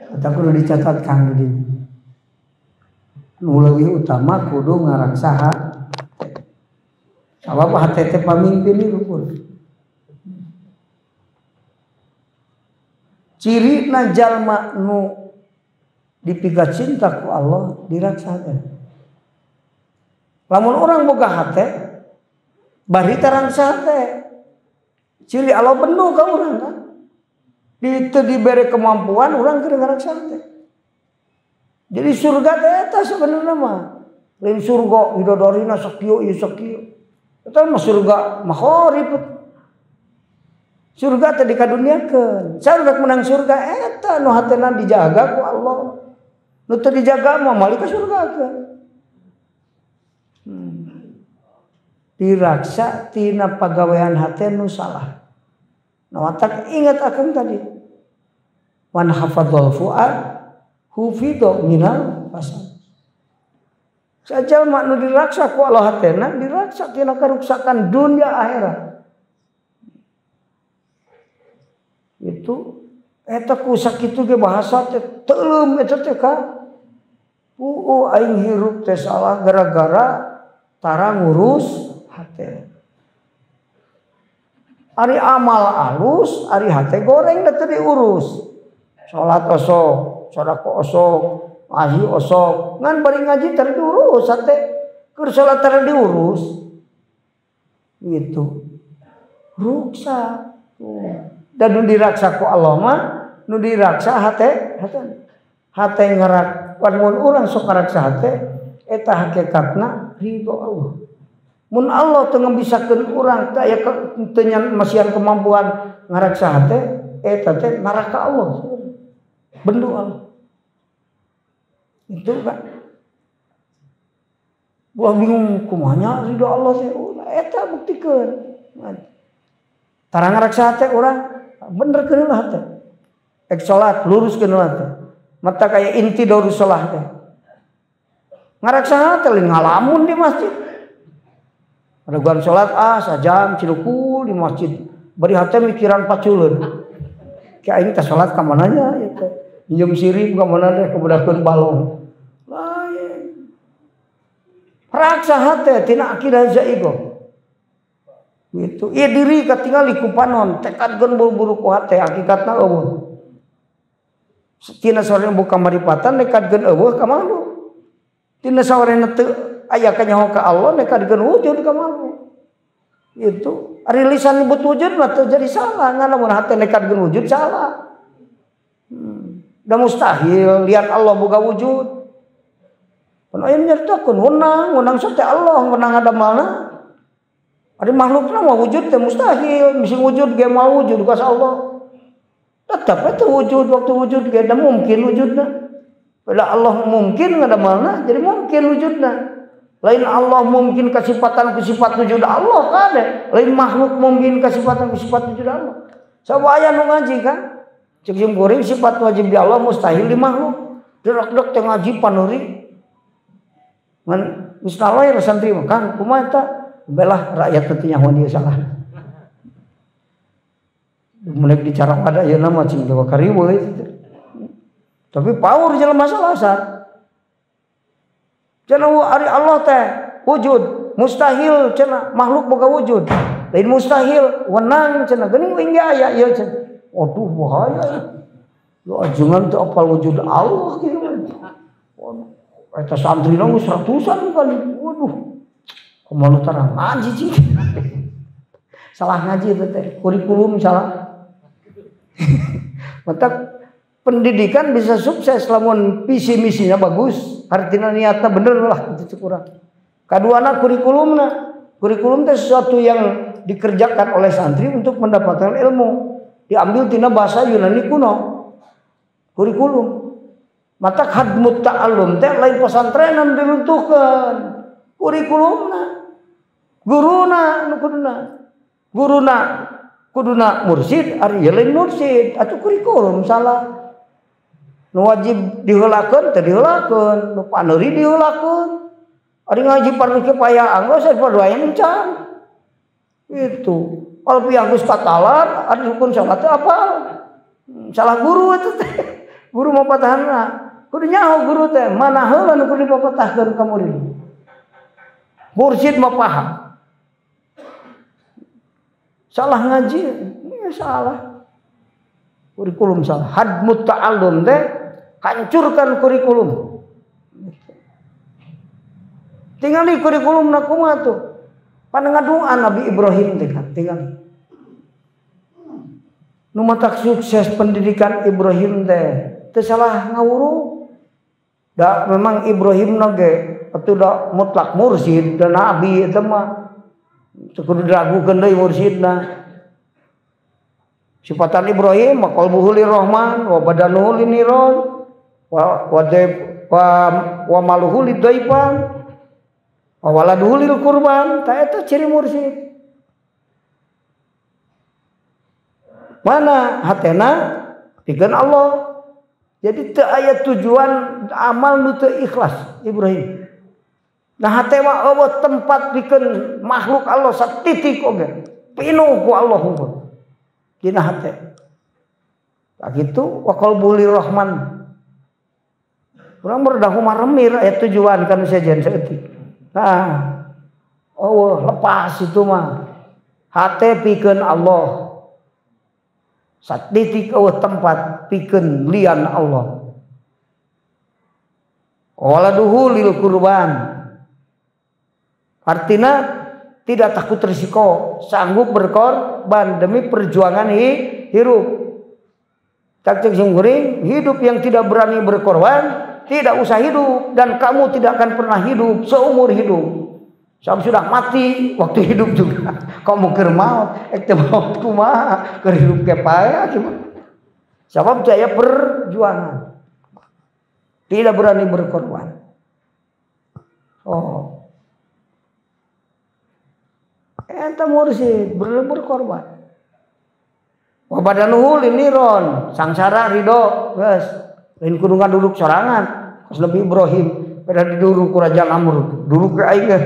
Speaker 1: Kata kudu dicatat Kang di dinya. Nu leuwih utama kudu ngaraksa hate. Sabab hate teh pamimpin hirup. Cirina jalma nu dipika cinta ku Allah diraksakeun. Lamun orang boga hate bari tarangsa hate. Ciri Allah bendu ka urang kan. Itu diberi kemampuan orang keur ngaraksa hate. Jadi surga teh eta sebenarnya mah. Lain surga widodarina sakieu ieu sakieu. Eta mah surga makharib. Surga teh dikaduniakeun. Saurang menang surga eta nu hatena dijaga ku Allah. Nu teu dijaga mah moal ka surga keun. Diraksa tina pagawean hate nu salah. Nah, watak ingat akan tadi. Wan hafadzal fuad hufidho minal fasad. Sajalma nu diraksa ku Allah hatena diraksa tina karuksakan dunia akhirat. Itu eta ku sakitu ge bahasa teh teuleum eta teh ka. Aing hirup teh salah gara-gara Tara ngurus hate. Ari amal alus, ari hate goreng da teu diurus. Salat osok, sedekah osok, ngaji osok, ngan bari ngaji tara diurus hate. Keur salat tara diurus. Gitu. Ruksak. Dan nu diraksa ku Allah mah nu diraksa hate, hate. Hate ngarak, mun urang sok ngaraksa hate eta hakikatna ridho Allah. Mun Allah teu ngabisakeun urang teh aya teu masihan kemampuan ngaraksa hate eta teh neraka Allah. Bendu Allah. Itu kan. Gua bingung kumaha ridho Allah teh eta buktikeun. Tara ngaraksa hate urang benerkeun heula hate. Ek salat luruskeun heula hate. Mata kaya inti darus salah teh. Ngaraksa hate lain ngalamun di masjid. Ada salat sajam cilukul di masjid. Bari hate mikiran paculeun. Kayak aing teh salat ka mana nya ieu teh. Minjem sirip ka mana deh kebedakeun balong. Lain. Raksa hate tina akidah zaigo. Gitu. Ieu diri katingali ku panon, tekadkeun buru-buru ku hate hakikatna eueuh. Tina sawarena buka maripatan nekadkeun eueuh ka makhluk. Tina sawarena teu aya kanyaho ka Allah nekadkeun wujud ka makhluk. Gitu. Ari lisan nyebut wujud mah teu jadi salah, ngan lamun hate nekadkeun wujud salah. Da mustahil lihat Allah boga wujud. Pan aya nyaritakeun wenang, wenang teh Allah, wenang ngadamalna. Ari makhlukna mah wujud teh mustahil, bisi wujud ge moal wujud kuasa Allah. Tetap itu wujud waktu wujud ge da mungkin wujudna. Bila Allah mungkin ngadamalna jadi mungkin wujudna. Lain Allah mungkin kasipatan ku sifat wujud Allah kade, lain makhluk mungkin kasipatan ku sifat wujud Allah. Sabab aya nu ngaji kan? Cek jeung kuring sifat wajib di Allah mustahil di makhluk. Direk-dek teh ngaji panuri. Ngan geus naloy santri mah Kang kumaha eta? Belah rakyat teh nyaho ieu salah. Mulai dicara pada ayeuna mah cing dewa kariweuh itu. Tapi paur jelema salah. Cenah ari Allah teh wujud, mustahil cenah makhluk boga wujud. Lain mustahil, wenang cenah geuning uing ge aya ieu cenah. Waduh bahaya. Lu ajengan teu apal wujud Allah kieu. Waduh, eta santrina geus ratusan kali. Waduh. Kumaha tara ngaji cing. Salah ngaji itu teh, kurikulum salah. Maka pendidikan bisa sukses lamun visi misinya bagus, artinya niatnya bener lah itu kurang. Kaduana kurikulumna, kurikulum teh sesuatu yang dikerjakan oleh santri untuk mendapatkan ilmu. Diambil tina bahasa Yunani kuno. Kurikulum. Mata hadmut ta'allum teh lain pesantrenan diruntuhkan. Kurikulumna. Guruna nu kuduna. Guruna kuduna mursid ari lain mursid atuh kurikulum salah. Nu wajib diheulakeun teu diheulakeun, nu paneuri diheulakeun. Ari ngaji paneuri payah anggo sae encan. Itu. Kalau pihak geus katalar ari hukum salat teh apal. Salah guru eta teh. Guru mapatahanna. Kudu nyaho guru teh mana heula nu kudu dipapatahkeun ka murid. Mursid mah paham. Salah ngaji, ya salah. Kurikulum salah. Hadmut ta'allum teh hancurkan kurikulum. Tinggali kurikulum na kumaha tuh. Panengaduan Nabi Ibrahim teh kan tinggali. Nu matak sukses pendidikan Ibrahim teh teu salah ngawuru. Da memang Ibrahim na ge atuh da mutlak mursid dan nabi eta mah teu kudu diragukeun deui mursidna. Sifatan Ibrahim wa qalbuhu lirrahman wa badanuhu liniran wa maluhu lidaipan wa waladuhu lil kurban. Ta eta ciri mursid. Mana hatena pikeun Allah. Jadi teu aya tujuan amal nu teu ikhlas Ibrahim. Nah hate mah eueuh tempat pikeun makhluk Allah satitik oge. Pinuh ku Allah unggul. Dina hate. Tak gitu wa qalbuhu lirrahman. Urang berdahu maremir aya tujuan kan sejen saeutik. Nah, Oh, lepas itu mah. Hate pikeun Allah. Satitik eueuh tempat pikeun lian Allah. Waladuhu lil kurban. Artinya tidak takut risiko, sanggup berkorban demi perjuangan hirup. Cak sungguring, hidup yang tidak berani berkorban, tidak usah hidup dan kamu tidak akan pernah hidup seumur hidup. Sampai sudah mati waktu hidup juga. Kamu keur maot, ek teu maot kumaha, keur hidup ge paeh gimana? Sebab jaya perjuangan. Tidak berani berkorban. Oh. Eta mursyid berkorban. Wa badanuhu liniron, sangsara ridho, geus. Lain kudu ngaduduk sorangan. Kos Nabi Ibrahim pada diduruk ku Raja Namrud, duruk ke aing ge.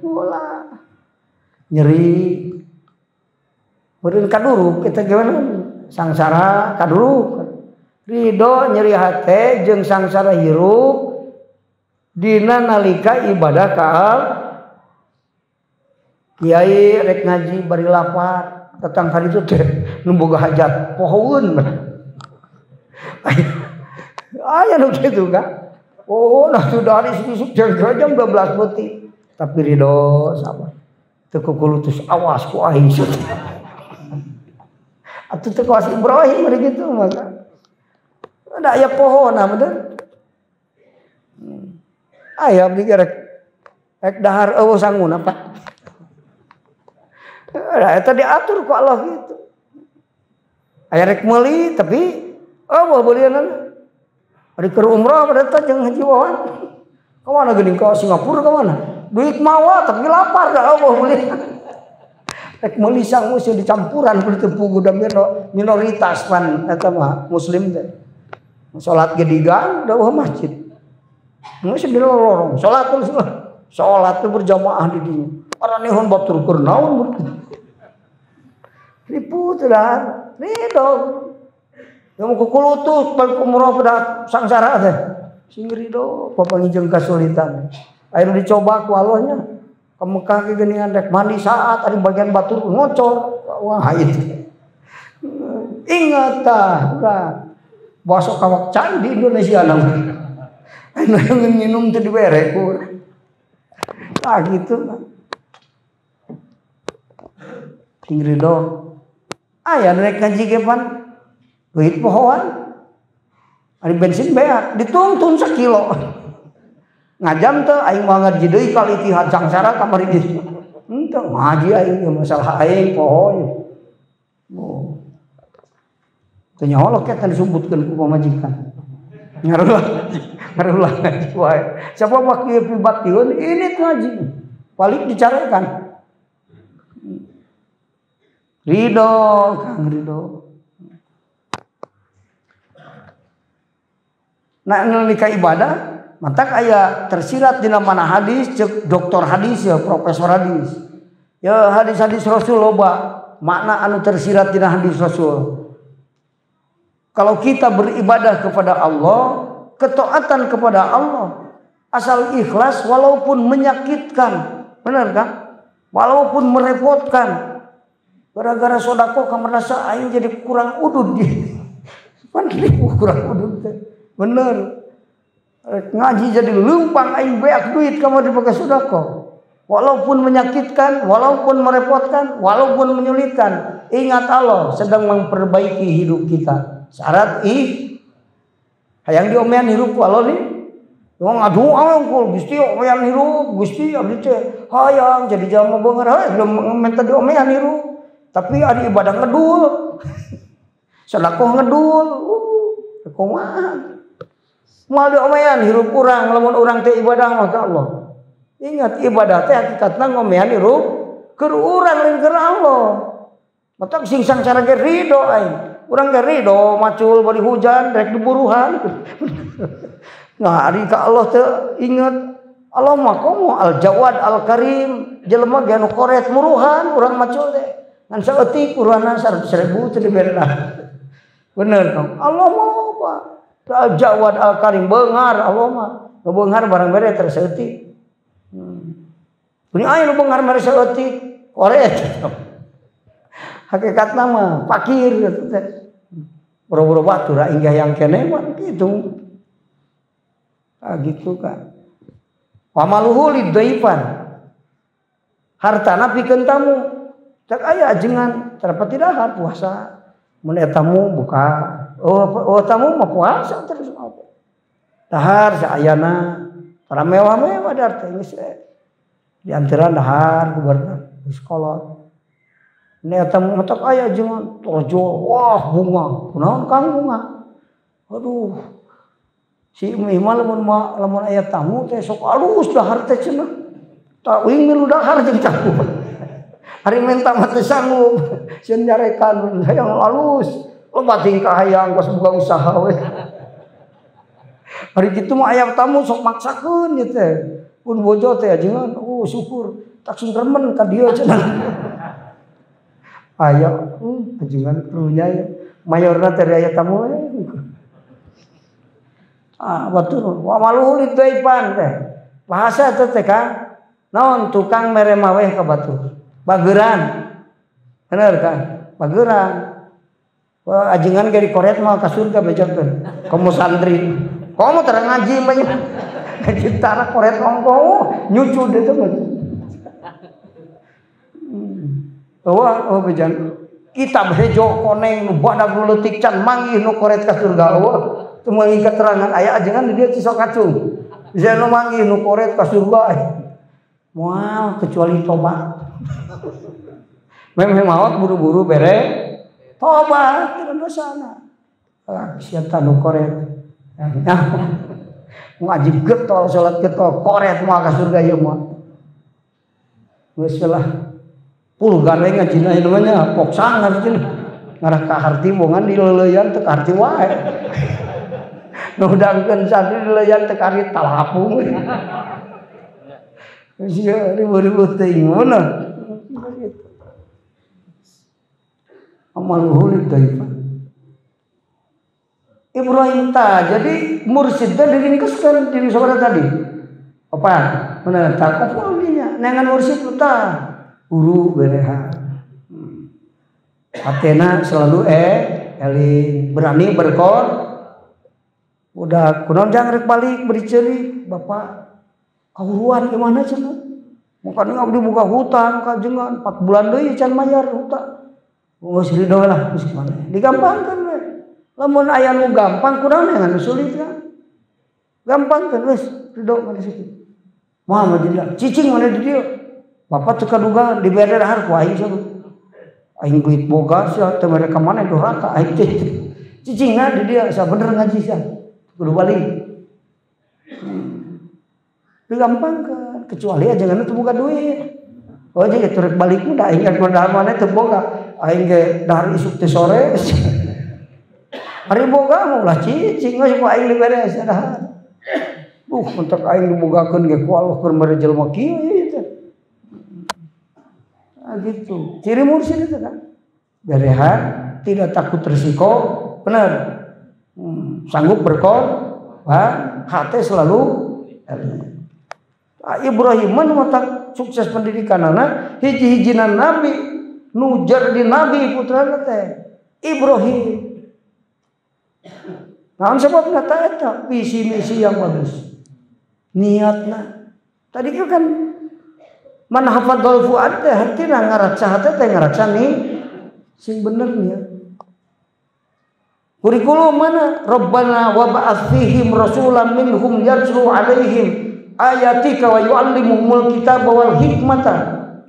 Speaker 1: Ulah. Nyeri. Beureun kaduruk kita gimana? Sangsara kaduruk. Ridho nyeri hate jeung sangsara hirup dina nalika ibadah ka kiai rek ngaji bari lapar datang ka ditu teh nu boga hajat pohoeun. Aya nu kitu kan. Oh, nah sudah hari isuk jam 12 peuting. Tapi ridho sabar. Teu kukulutus awas ku aing. Atuh teu kawas Ibrahim bari kitu maka. Ada aya pohona bener. Aya abdi ge rek dahar eueuh sanguna Pak. Nah, eta diatur ku Allah gitu. Aya rek meuli tapi eueuh beulianana. Ari keur umrah pada teh jeung haji wawan. Ka mana geuning ka Singapura ka mana? Duit mawa tapi lapar da eueuh beulian. Rek meuli sangu sieun dicampuran ku teu puguh da minoritas pan eta mah muslim teh. Salat ge digang da eueuh masjid. Geus di lorong, salat terus. Salat teh berjamaah di dinya. Aranehun batur keur naon ribut dah, ridho. Yang mau kukulutus balik umroh pada sangsara teh. Sing ridho papanggih jeung kasulitan. Akhirnya dicoba ku Allahnya. Ke Mekah ge geuningan rek mandi saat ari bagian batur ngocor. Wah itu. Ingat tah, urang. Basok kawak cai di Indonesia namanya. Anu minum teh dibere ku. Tah gitu. Sing ridho. Aya rek ngaji ge pan duit pohoan. Ari bensin beak dituntun sakilo. Ngajam teh aing mah ngaji deui kali Ittihad sangsara kamari geus. Henteu ngaji aing masalah aing poho. Oh. Teu nyaho loket disebutkeun ku pamajikan. Ngarulah ngaji wae. Siapa waktu pibaktiun ini ngaji. Paling dicarekan. Ridho, Kang ridho. Nah, nalika ibadah, mantak aya tersirat dina mana hadis, cek doktor hadis ya, profesor hadis. Ya hadis-hadis Rasul loba, makna anu tersirat dina hadis Rasul. Kalau kita beribadah kepada Allah, ketaatan kepada Allah, asal ikhlas walaupun menyakitkan, benar kan? Walaupun merepotkan. Gara-gara sodako kamu merasa aing jadi kurang udud. Pan kurang udud teh. Bener. Ngaji jadi lempang aing beak duit kamu dipakai sodako. Walaupun menyakitkan, walaupun merepotkan, walaupun menyulitkan, ingat Allah sedang memperbaiki hidup kita. Syarat ih hayang diomean hirup ku Allah nih. Wong ngadoa ku Gusti omean hirup, Gusti abdi teh hayang jadi jalma beunghar, heuh belum minta diomean hirup. Tapi ada ibadah ngedul. Sedekah ngedul. Kumaha? Moal diomean hirup urang lamun urang teh ibadah mah ka Allah. Ingat ibadah teh hakikatna ngomean hirup keur urang lain keur Allah. Matak sing sangsara ge ridho aing. Urang ge ridho macul bari hujan rek diburuhan. Nah, ari ka Allah teh ingat Allah mah komo Al Jawad Al Karim, jelema ge anu koret muruhan urang macul teh. Ngan saeutik uruhana 100.000 teh diberena. Bener dong. Allah mah loba. Al Jawad Al Karim beunghar Allah mah. Nu beunghar barang bere teh saeutik. Punya aya nu beunghar mere saeutik koret. Hakikatna mah fakir gitu teh. Boro-boro batur aing hayang keneh mah kitu. Ah gitu kan. Wa maluhu lidhaifan. Hartana pikeun tamu. Cek aya ajengan terpati dahar puasa. Mun eta tamu buka. Oh, tamu mah puasa terus apa. Dahar saayana para mewah-mewah dahar teh geus di antara dahar kubarna geus kolot. Ini eta matak aya ajengan torjol, wah bunga. Kunaon Kang bunga? Aduh. Si Umi mah lamun aya tamu teh sok alus dahar teh cenah. Tak uing milu dahar jeung tamu. Hari minta mah teu sanggup. Sieun nyarekan hayang alus. Loba tingkah hayang kos buka usaha we. Hari kitu mah aya tamu sok maksakeun ieu teh. Pun bojo teh ajengan, oh syukur tak sung remen ka dieu cenah. Aya, ajengan karunya ya. Mayorna teh aya tamu we. Ah batur wa maluhu lidaipan teh. Bahasa teh teh Kang. Naon tukang mere maweh ka batur. Bageran. Bener kan? Bageran. Wah ajengan ge dikoret mah ka surga bejakeun. Komo santri. Komo tara ngaji mah nya. Ngaji tara koret ongko nyucu deui teh. Wah, oh bejan kitab hejo koneng nu badag nu leutik can manggih nu koret ka surga. Wah, teu manggih keterangan aya ajengan di dieu cisok kacung. Bisa nu manggih nu koret ka surga. Moal kecuali tobat. Memang maot buru-buru bere tobat tidak dosana. Ah, siapa nu koret. Ngaji getol salat getol koret moal ka surga ieu mah. Geus lah. Pulgar we ngajina ieu namanya pok sangar cenah. Ngarah ka harti bongan dileuleyan teu karti wae. Nu hudangkeun santri dileuleyan teu karti talapung. Sia ribu-ribu teuing bener. Amaluhu lidaifa. Ibrahim ta jadi mursid teh diringkeskeun diri saudara tadi. Apa? Bener takoful dinya neangan mursid ta guru bereha. Hatena selalu eling berani berkor. Udah kunaon jang rek balik beri ceurik bapak kahuruan gimana cenah. Makanya abdi buka hutang kajengan 4 bulan deui can mayar hutang. Geus ridho lah geus mana. Digampangkeun we. Lamun aya nu gampang kunaon neangan nu sulit kan. Gampangkeun geus ridho kana situ. Moal mah jadi cicing mana di dieu. Bapak teu kaduga dibere dahar ku aing cenah. Aing duit boga sia teu mere ka mana doraka aing teh. Cicingna di dieu asa bener ngaji sia. Kudu balik. Digampangkeun kecuali ajengan teu boga duit. Oh jeung eta rek balik mah da aing rek dahar mana teu boga. Aing ge dahar isuk teh sore. Hari boga mah ulah cicing geus ku aing dibere dahar. Mentak aing dibogakeun ge ku Allah keur mere jelema kieu ieu teh. Ah gitu. Ciri mursyid itu kan. Berehan, tidak takut risiko, benar. Sanggup berkorban, hati selalu Ibrahim mah sukses pendidikan anak, hiji-hijina nabi, nu jadi nabi putrana teh Ibrahim. Naon sebabna ta eta visi misi yang bagus. Niatna. Tadi kan man hafadzal fuad teh hartina ngaraca hate teh ngaraca nih sing bener niat. Kurikulum mana? Rabbana wa ba'ats fihim rasulan minhum yatlu alaihim ayatika wa yu'allimuhumul kitaba wal hikmata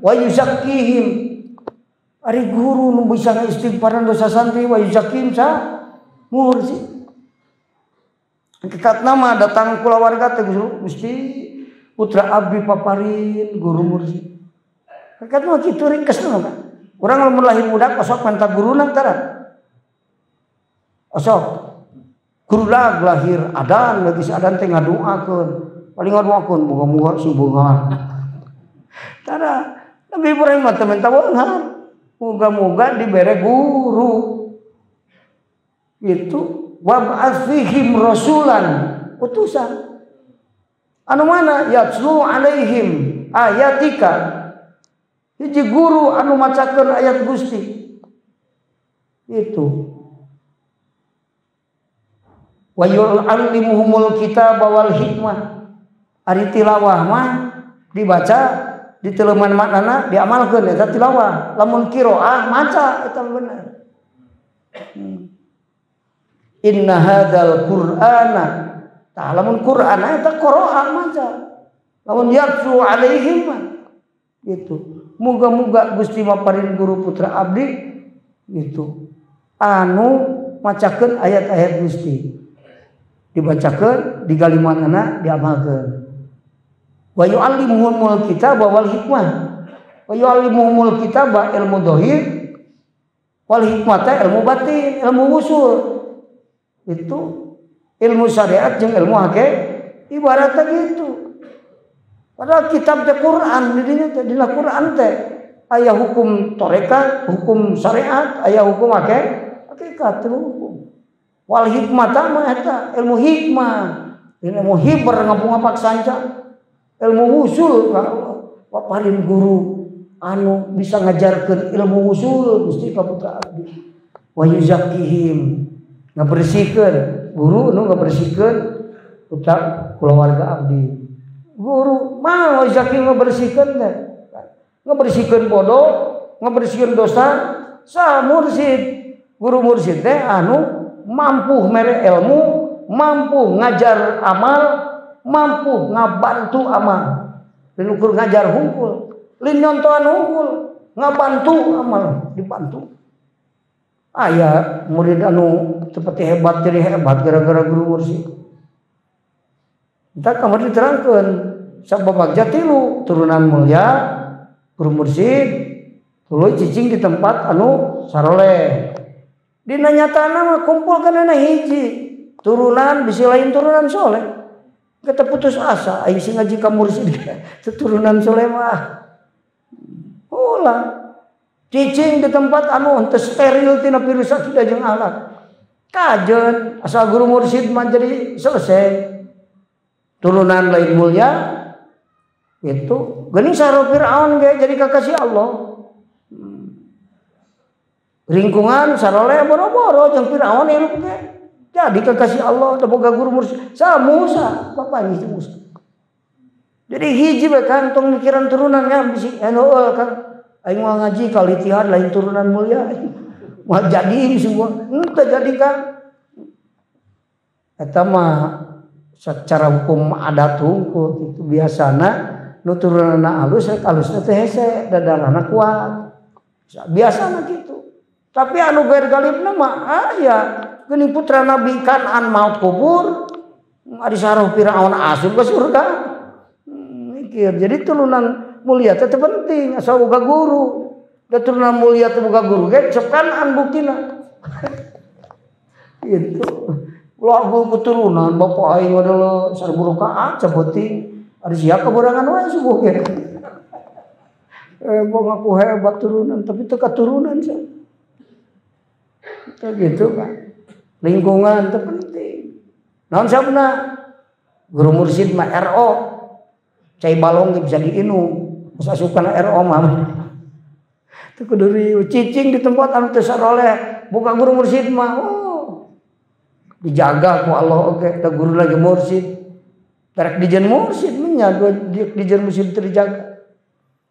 Speaker 1: wa yuzakkihim. Ari guru nu bisa ngaistighfaran dosa santri wa yuzakkihim sa mursi. Hakikat nama datang kulawarga teh Gusti putra abdi paparin guru mursi. Hakikat mah kitu ringkesna mah. Urang lamun lahir budak osok menta guruna tara. Osok guru lag lahir adan lagi adan teh ngadoakeun. Paling ngadoakeun moga-moga sing beunghar. Tara Nabi Ibrahim mah teu menta beunghar. Moga-moga dibere guru. Itu wab'ats fihim rasulan, utusan. Anu mana yatslu alaihim Ayatika hiji guru anu macakeun ayat Gusti itu wa yu'allimuhumul kitaba wal hikmah. Ari tilawah mah dibaca diteleman maknana diamalkeun eta tilawah. Lamun qiraah maca eta bener. Inna hadzal qur'ana tah lamun Qur'an eta qiraah maca. Lamun yatlu alaihim mah gitu. Muga-muga Gusti maparin guru putra abdi gitu anu macakeun ayat-ayat Gusti. Dibacakeun, digali maknana, diamalkeun. Wa yu'allimuhumul kitaba wal hikmah. Wa yu'allimuhumul kitaba ilmu dhahir wal hikmata ilmu batin, ilmu usul. Itu ilmu syariat jeung ilmu hakikat ibaratnya gitu. Padahal kitab teh Quran di dinya teh dina Quran teh aya hukum tarekat, hukum syariat, aya hukum hakikat hukum. Wal hikmata mah eta ilmu hikmah, ilmu hiber ngapungapak sanca, ilmu usul ka Allah. Paparin guru anu bisa ngajarkeun ilmu usul Gusti ka putra abdi. Wa yuzakkihim ngabersihkeun guru nu ngabersihkeun putra kulawarga abdi. Guru mah wa yuzakkihim ngabersihkeun teh. Ngabersihkeun bodoh, ngabersihkeun dosa, sa mursid. Guru mursid teh anu mampu mere ilmu, mampu ngajar amal, mampu ngabantu amal. Lain ukur ngajar hungkul, lain nyontohan hungkul, ngabantu amal, dibantu. Aya murid anu seperti hebat jadi hebat gara-gara guru mursid. Kita kamari diterangkeun sabab bagja tilu turunan mulia guru mursid tuluy cicing di tempat anu saroleh. Dina nyatana mah kumpulkeun hiji turunan bisi lain turunan soleh. Kita putus asa aing sing ngaji ka mursid turunan soleh mah. Ulah cicing di tempat anu henteu steril tina virus akidah jeung akhlak. Kajen asal guru mursid mah jadi selesai. Turunan lain mulia itu geuning saro Firaun ge jadi kakasih Allah. Lingkungan saroleh boro-boro jeung Firaun hirup ge jadi kekasih Allah teu boga guru mursyid. Sa Musa bapaknya si Musa. Jadi hiji we kan tong mikiran turunan nya bisi anu kan aing moal ngaji kalitihan lain turunan mulia. Moal jadi semua henteu jadi kan. Eta mah secara hukum adat hungkul kitu biasana nu turunanna alus rek alusna teh hese dadarana kuat. Biasana kitu. Tapi anu gair galibna mah aya geuning putra Nabi Kan'an maut kubur ari saroh Firaun asup ke surga. Mikir. Jadi turunan mulia teh penting asal boga guru. Da turunan mulia teh boga guru ge cek Kan'an buktina. Gitu. Ulah guru keturunan bapak aing adalah 1000 rakaat sabeting ari sia kaborangan wae subuh ge. Ngaku hebat turunan tapi teu katurunan sia. Itu gitu kan. Lingkungan itu penting. Naon sabna? Guru mursid mah RO. Cai balong bisa diinum. Masa asupan RO mah. Teu kudu cicing di tempat anu teu saroleh, buka guru mursid mah. Oh. Dijaga ku Allah oge, da guru lagi mursid. Darek dijen mursid menya dijen mursid teu dijaga.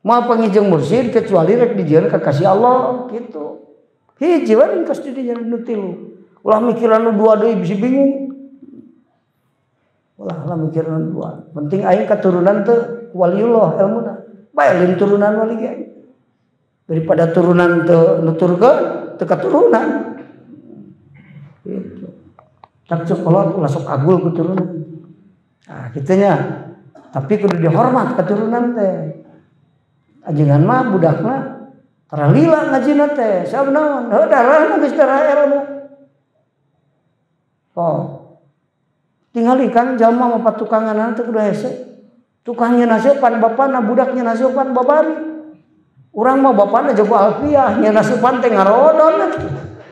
Speaker 1: Moal pangijeng mursid kecuali rek dijieun kakasih Allah gitu. Hiji wae ringkas di dinya nu tilu. Ulah mikiran nu dua deui bisi bingung. Ulah lah mikiran nu dua. Penting aing katurunan teu waliullah elmuna. Bae lain turunan wali ge. Daripada turunan teu nuturkeun teu katurunan. Gitu. Tak sekolah ulah sok agul keturunan. Nah, kitu nya. Tapi kudu dihormat keturunan teh. Ajengan mah budakna tara lila ngajina teh, sabab naon? Heuh darahna geus darah ilmu. Oh. Tingali kan jalma mah patukanganna teh kudu hese. Tukangnya nasipan bapana, budaknya nasipan babari. Urang mah bapana jago alfiah, nya nasipan teh ngarodon.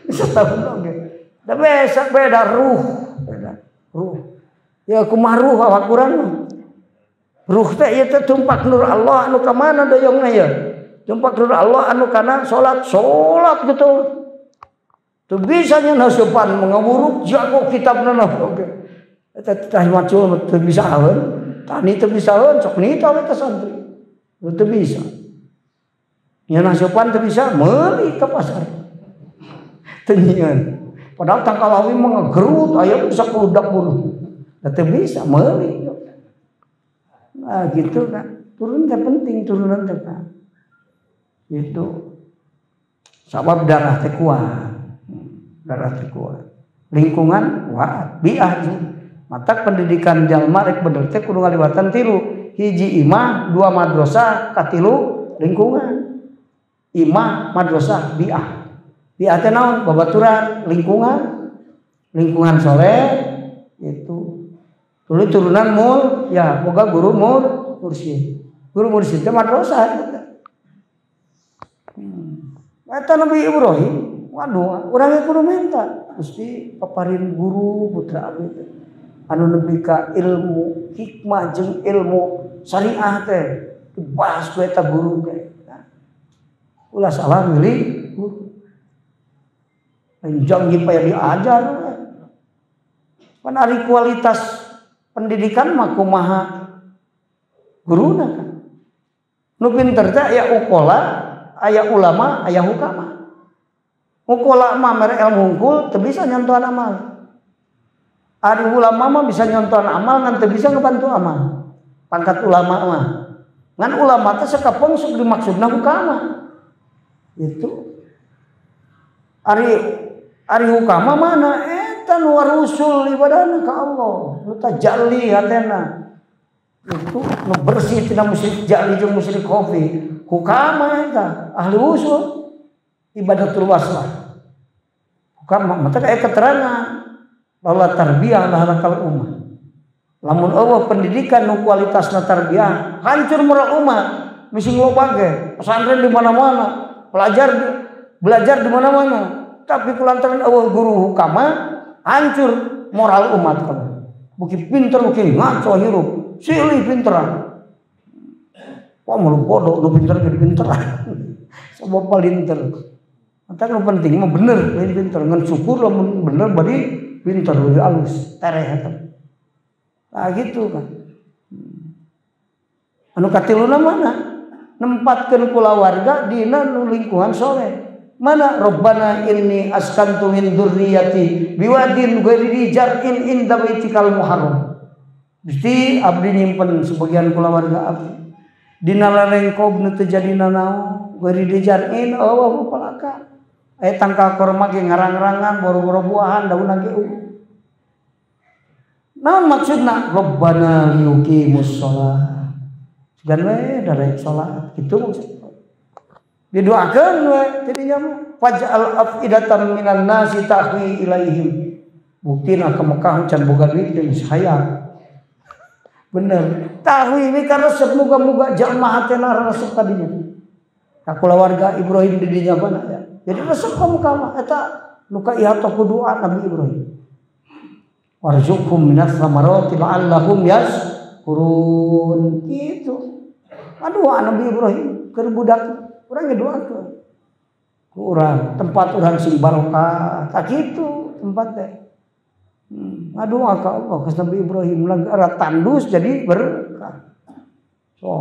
Speaker 1: Bisa tahun oge. Da beda ruh, beda ruh. Ya kumaha ruh awak urang mah. Ruh teh ieu teh tumpak nur Allah anu ka mana doyongna ieu? Tumpak nur Allah anu kana salat, salat gitu. Teu bisa nya nasupan mengawuruk jago kitabna oge. Eta teh macul teu bisa haeun, tani teu bisa haeun, sok nita we teh santri. Teu bisa. Nya nasupan teu bisa meuli ka pasar. Teu nyieun. Padahal tangkalawi mah ngegerut aya bisa keludak buru. Teu bisa meuli. Nah gitu kan. Turun teh penting turunan teh kan. Itu. Sabab darah teh kuat. Darah teh kuat. Lingkungan kuat, biah. Matak pendidikan jalma rek bener teh kudu ngaliwatan tilu. Hiji imah, dua madrasah, katilu lingkungan. Imah, madrasah, biah. Biah teh naon? Babaturan, lingkungan. Lingkungan soleh itu. Tuluy turunan mul, ya boga guru mul mursyid. Guru mursyid teh madrasah eta. Eta Nabi Ibrahim, waduh, urang ge kudu minta. Gusti paparin guru putra abdi teh. Anu nepi ka ilmu hikmah jeung ilmu syariah teh dibahas ku eta guru teh. Ulah salah milih guru. Lain janji paya diajar. Pan ari kualitas pendidikan mah kumaha guruna kan. Nu pinter teh aya ukola, aya ulama, aya hukama. Ukola mah mere ilmu hungkul teu bisa nyontohan amal. Ari ulama mah bisa nyontohan amal ngan teu bisa ngebantu amal. Pangkat ulama mah. Ngan ulama teh sakapong sok dimaksudna hukama. Itu. Ari hukama mana eta nu warusul ibadahna ka Allah, nu tajalli hatena. Itu nu bersih tina musyrik jali jeung musyrik khafi. Hukama eta ahli usul ibadatul waslah. Hukama mata aya keterangan bahwa tarbiyah lahalakal ummah. Lamun eueuh pendidikan nu kualitasna tarbiyah, hancur moral umat. Misi loba ge, pesantren di mana-mana, pelajar belajar di mana-mana. Tapi kulantaran eueuh guru hukama, hancur moral umat kabeh. Buki pinter buki ngaco hirup, silih pinteran. Wah malu bodoh, nu pinter jadi pinteran. Sabab palinter. Mata nu penting mah bener, lain pinter. Ngan syukur lamun bener bari pinter leuwih alus, tereh eta. Nah gitu kan. Anu katiluna mana? Nempatkeun kulawarga dina nu lingkungan soleh. Mana Rabbana inni askantu min dzurriyyati biwadin ghairi jar'in inda baitikal muharram. Gusti abdi nyimpen sebagian kulawarga abdi dina lalengkob nu teu jadi nanaon ghairi jar'in eueuh palaka. Aya tangkal korma ge ngarang-rangan boro-boro buahan daunna ge eueuh. Naon maksudna? Rabbana liyuqimus shalah. Sugan we darek salat kitu maksudna. Didoakeun we jadinya mah faj'al afidatan minan nasi tahwi ilaihim. Buktina ka Mekah can boga duit geus hayang. Bener. Tahwi ini karesep muga-muga jalma hatena resep ka dinya. Ka kulawarga Ibrahim di dinya mana ya. Jadi resep ka Mekah mah eta nu ka ihatoh ku doa Nabi Ibrahim. Warzuqhum minas samarati la'allahum yashkurun. Gitu. Aduh Nabi Ibrahim keur budak urang ge doakeun. Ku urang tempat urang sing barokah, tah kitu tempat teh. Aduh ka Allah ka Nabi Ibrahim negara tandus jadi berkah. So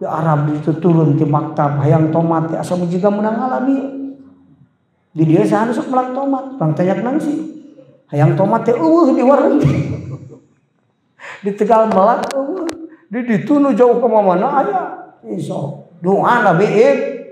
Speaker 1: di Arab itu turun ti maktab hayang tomat teh asa jiga meunang alami. Di dieu saha nu sok melak tomat, bang tanyak nang sih. Hayang tomat teh eueuh di warung. Di Tegal melak eueuh, di ditu nu jauh ka mana aya. Iso doa Nabi Ibrahim.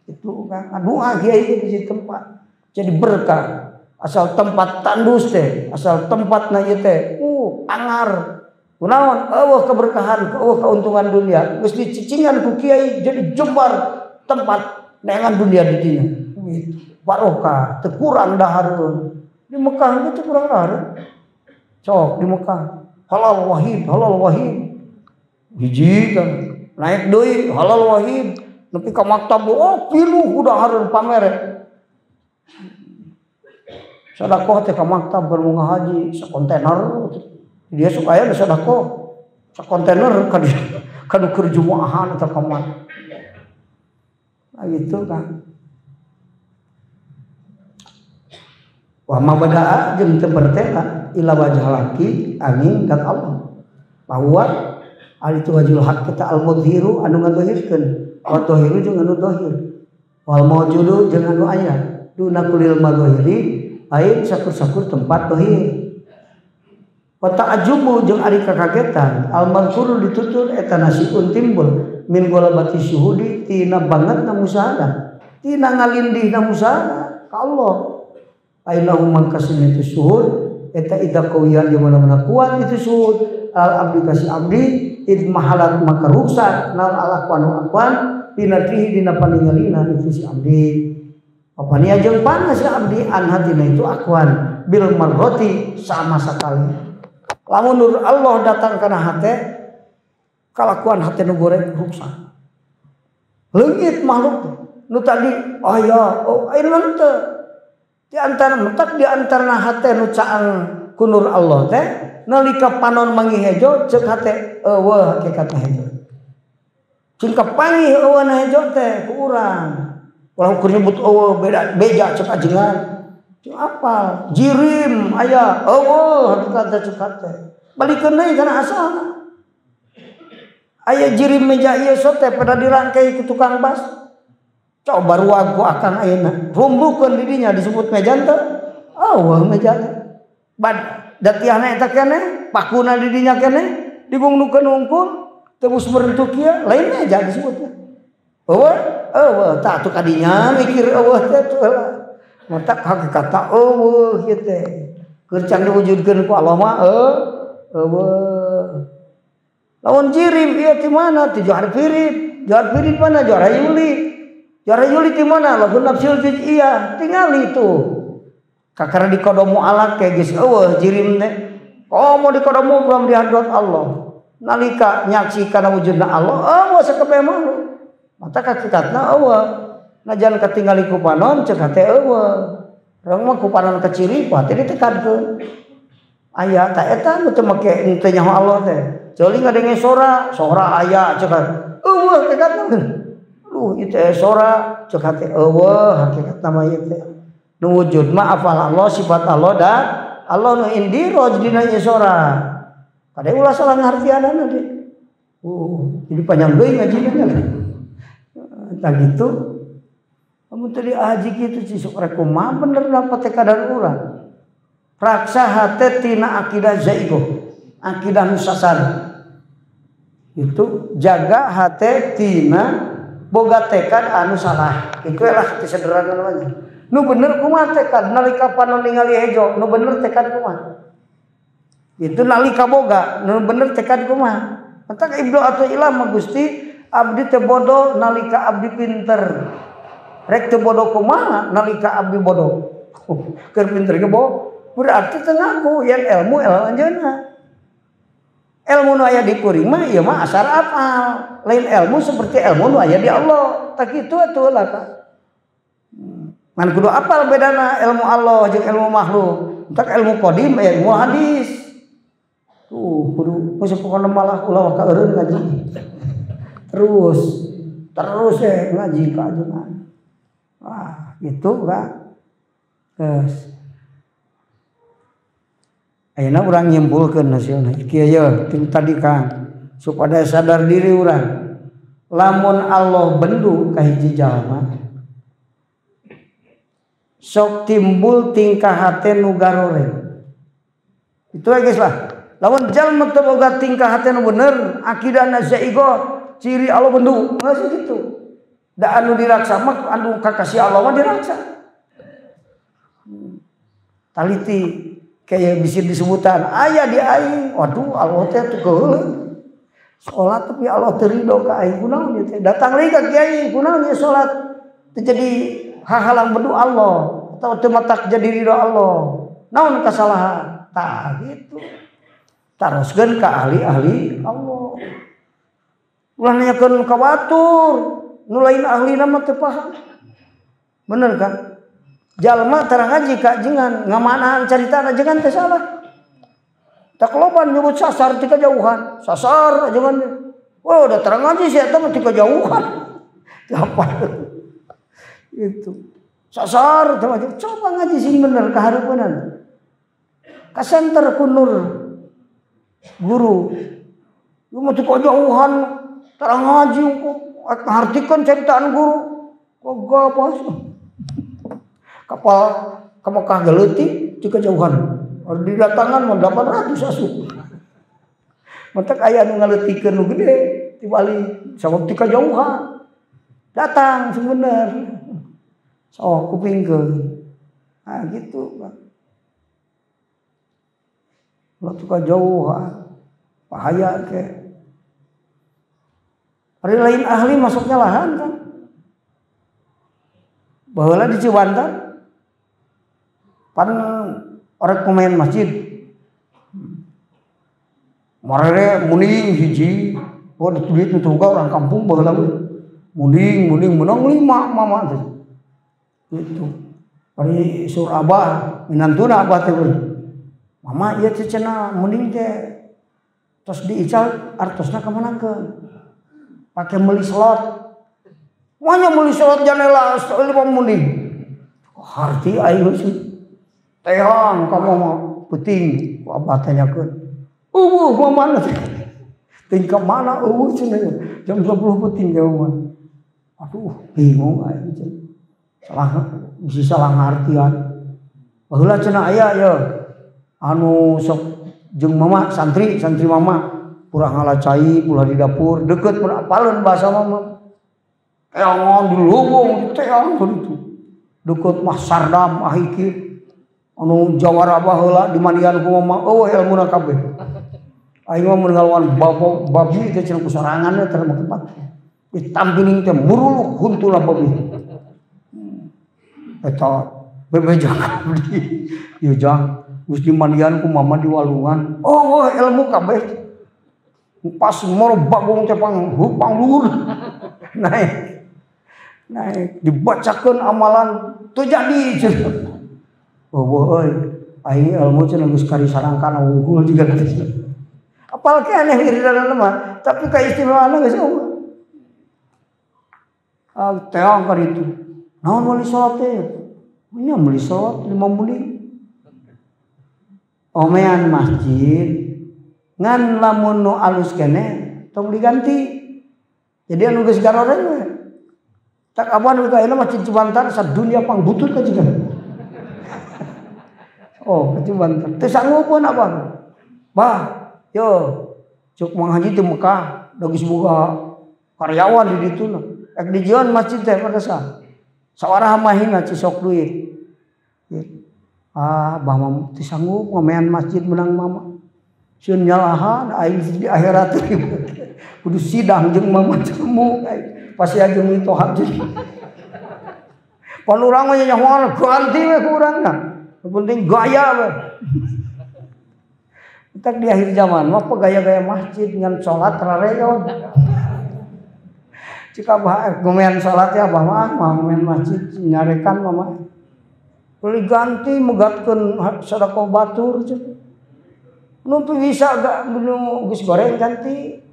Speaker 1: Itu kan doa kiai di tempat jadi berkah. Asal tempat tandus teh, asal tempat na ieu teh, angar. Kunaon eueuh keberkahan, eueuh keuntungan dunia. Geus dicicingan ku kiai jadi jembar tempat neangan dunia di dinya. Gitu. Barokah, teu kurang dahareun. Di Mekah ge teu kurang dahareun. Sok di Mekah, halal wahid, halal wahid. Hiji kan naik deui halal wahid. Nepi ka maktab, oh piluh dahareun pamere. Sedekah teh ka maktab keur haji sakontainer. Dia sok aya sedekah sakontainer ka ka keur jumuahan atau ka mana. Nah gitu kan. Wa ma badaa jeung teu bertela ila wajah laki angin dan Allah. Bahwa ari tu wajul hak kita al mudhiru anu ngadohirkeun wa dhahiru jeung anu dhahir. Wal mawjudu jeung anu aya duna kulil madhahiri lain sakur-sakur tempat dhahir. Wa ta'ajubu jeung ari kakagetan al mazkuru ditutur eta nasiun timbul min ghalabati syuhudi tina bangetna musyahadah tina ngalindihna musyahadah ka Allah. Ainahu mangkasin itu syuhud eta idza qawiyan di mana-mana kuat itu syuhud al abdi kasih abdi id mahalat maka ruksak naon al aqwanu aqwan pinatihi dina paningalina itu si abdi. Apania jeung panas si abdi an hatina itu aqwan bil marroti sama sekali. Lamun nur Allah datang kana hate kalakuan hate nu goreng ruksak. Leungit makhluk teh nu tadi aya oh ayeuna teu di antara mentak di antara hate nu caang ku nur Allah teh nalika panon manggih hejo ceuk hate eueuh hakikatna hejo. Cing kapanggih eueuhna hejo teh ku urang. Ulah keur nyebut eueuh beda beja ceuk ajengan. Cing apal jirim aya eueuh hakikatna ceuk hate. Balikeun deui kana asalna. Aya jirim meja ieu sote pada dirangkai ku tukang bas. Coba ruang ku akang ayeuna. Rumbukeun di dinya disebut meja teu? Eueuh meja teh. Bad datiahna eta keneh, pakuna di dinya keneh, digungnukeun hungkul, teu berbentuk kieu, lain meja disebutna. Eueuh, eueuh tah atuh kadinya mikir eueuh teh tuh heula. Matak hakikatna eueuh ieu teh. Keur can diwujudkeun ku Allah mah eueuh. Lamun jirim ieu ti mana? Ti Johar Pirit. Johar Pirit mana? Johar Yuli. Johar Yuli ti mana? Lahun nafsil juz'iyah. Tingali tuh. Kakara di kodomu alak kayak geus eueuh jirim teh. Komo di kodomu belum di hadrat Allah. Nalika nyaksi kana wujudna Allah, eueuh sakabeh makhluk. Mata hakikatna eueuh. Najan katingali ku panon ceuk hate eueuh. Urang mah ku panon kaciri ku hate ditekadkeun. Aya ta eta nu teu make teu nyaho Allah teh. Ceuli ngadenge sora, sora aya ceuk hate. Eueuh hakikatna. Aduh ieu teh sora ceuk hate eueuh hakikatna mah ieu teh. Nu wujud mah afal Allah sifat Allah da Allah nu indiroj dina ieu sora. Kade ulah salah ngartianana deui. Jadi panjang deui ngajina. Tah gitu. Lamun teu diaji kitu sih sok rek kumaha bener dapat tekadan urang. Raksa hate tina akidah zaigo, akidah nu sasar. Itu jaga hate tina boga tekad anu salah. Kitu lah hati sederhana namanya. Nu bener kumaha tekad nalika panon ningali hejo, nu bener tekad kumaha. Itu nalika boga, nu bener tekad kumaha. Entak Ibnu Athaillah mah Gusti abdi teu bodoh nalika abdi pinter. Rek teu bodoh kumaha nalika abdi bodoh. Keur pinter ge berarti teu ngaku yang ilmu ilmu anjeunna. Ilmu nu aya di kuring mah ieu mah asar apal. Lain ilmu seperti ilmu nu aya di Allah. Tah kitu atuh lah ka. Ngan kudu apal bedana ilmu Allah jeung ilmu makhluk. Entak ilmu qadim ilmu hadis. Tuh kudu geus pokona malah ulah ka eureun ngaji. Terus terus ngaji ka ajengan. Wah, gitu ka. Terus ayeuna urang nyimpulkeun hasilna. Kieu ye tadi Kang, supaya sadar diri urang. Lamun Allah bendu ka hiji jalma, sok timbul tingkah hate nu garoreng. Itu we geus lah. Lamun jalma teu boga tingkah hate nu bener, akidahna zaigo, ciri Allah bendu, geus kitu. Da anu diraksa mah anu kakasih Allah mah diraksa. Taliti kayak bisa disebutan aya di aing, waduh Allah teh teu keuleuh. Salat tapi Allah teu ridho ka aing kunaon ieu teh? Datang lagi ka kiai kunaon ieu salat? Teu jadi hahalang bendu Allah atau teu matak jadi ridho Allah. Naon kasalahan? Tah gitu. Taroskeun ka ahli-ahli Allah. Ulah nanyakeun ka batur, nu lain ahlina mah teu paham. Bener kan? Jalma tara ngaji ka jengan, ngamanaan caritana jengan teh salah. Tak loba nyebut sasar ti kajauhan. Sasar aja kan. Wah, udah terang aja sih eta mah ti kajauhan. Apa? Itu. Sasar coba ngaji sing bener kahareupeunana. Ka center ku nur guru. Ieu mah ti kajauhan terang ngaji kok ngartikeun ceritaan guru. Kok gapas. Kapal ke Mekah geleutik ti kajauhan. Didatangan mah 800 asup. Matak aya nu ngaleutikeun nu gede ti Bali sabab ti kajauhan. Datang sing bener. Sok kupingkeun. Ah gitu, Pak. Ulah ti kajauhan. Bahaya ke. Ari lain ahli masuknya lahan kan. Baheula di Cibantar pan orang pemain masjid marere muning hiji, oh duit nu boga orang kampung baheula muning muning menang 5 mama teh. Gitu. Ari sur abah minantuna abah teh. Mama ieu teh cenah muning teh tos diical artosna ka manakeun. Pake meuli slot. Manya meuli slot janela 5 muning. Harti aing sih. Tehang kamu mah peuting ku abah tanyakeun. Eueuh mamana teh. Tingkah mana eueuh cenah jam 10 peuting jauh mah. Aduh bingung aing cenah. Salah bisa salah ngartian. Baheula cenah aya ye anu sok jeung mama santri, santri mama purah ngala cai, purah di dapur, deket pun apaleun bahasa mama. Teangan di lubung, teang gitu. Deket mah sardam ah iki. Anu jawara baheula dimandian ku mama, eueuh elmuna kabeh. Aing mah mun ngalawan babi teh cenah ku sorangan teh make pake. Ditampiling teh muruluk huntuna babi. Eta bebeja abdi. Ieu jang geus dimandian ku mama di walungan. Oh, ilmu kabeh. Pas moro bagong teh pang hupang luhur. Naik. Naik dibacakeun amalan teu jadi cenah. Oh euy, aing ilmu cenah geus kari sarangkana wungkul jiga teh. Apal ke aneh wiridan mah, tapi kaistimewaanna geus eueuh. Ah teang ka ditu. Naon meuli salat teh? Nya meuli salat 5 menit. Omean masjid ngan lamun nu alus keneh tong diganti. Jadi anu geus garoreng we. Tak abah nu ka ayeuna masjid Cibantar sadunya pangbutut ka jiga. Oh, ke Cibantar. Teu sanggupeun abah. Bah, yo cuk Mang Haji di Mekah da geus boga karyawan di ditu na. Ek dijieun masjid teh madrasah. Sawaraha mahina cisok duit. Ah, bah mah teu sanggup ngomean masjid menang mama. Sieun nyalahan aing di akhirat kudu sidang jeung mama temu pasti aja mitoha. Pan urang mah nyahoan ganti we ku urangna. Penting gaya we. Entar di akhir zaman mah gaya-gaya masjid ngan salat rareon. Jika bah gomean salat ya bah mah ngomean masjid nyarekan mama. Beli ganti megatkeun sedekah batur cenah. Nu bisa gak nu geus goreng ganti.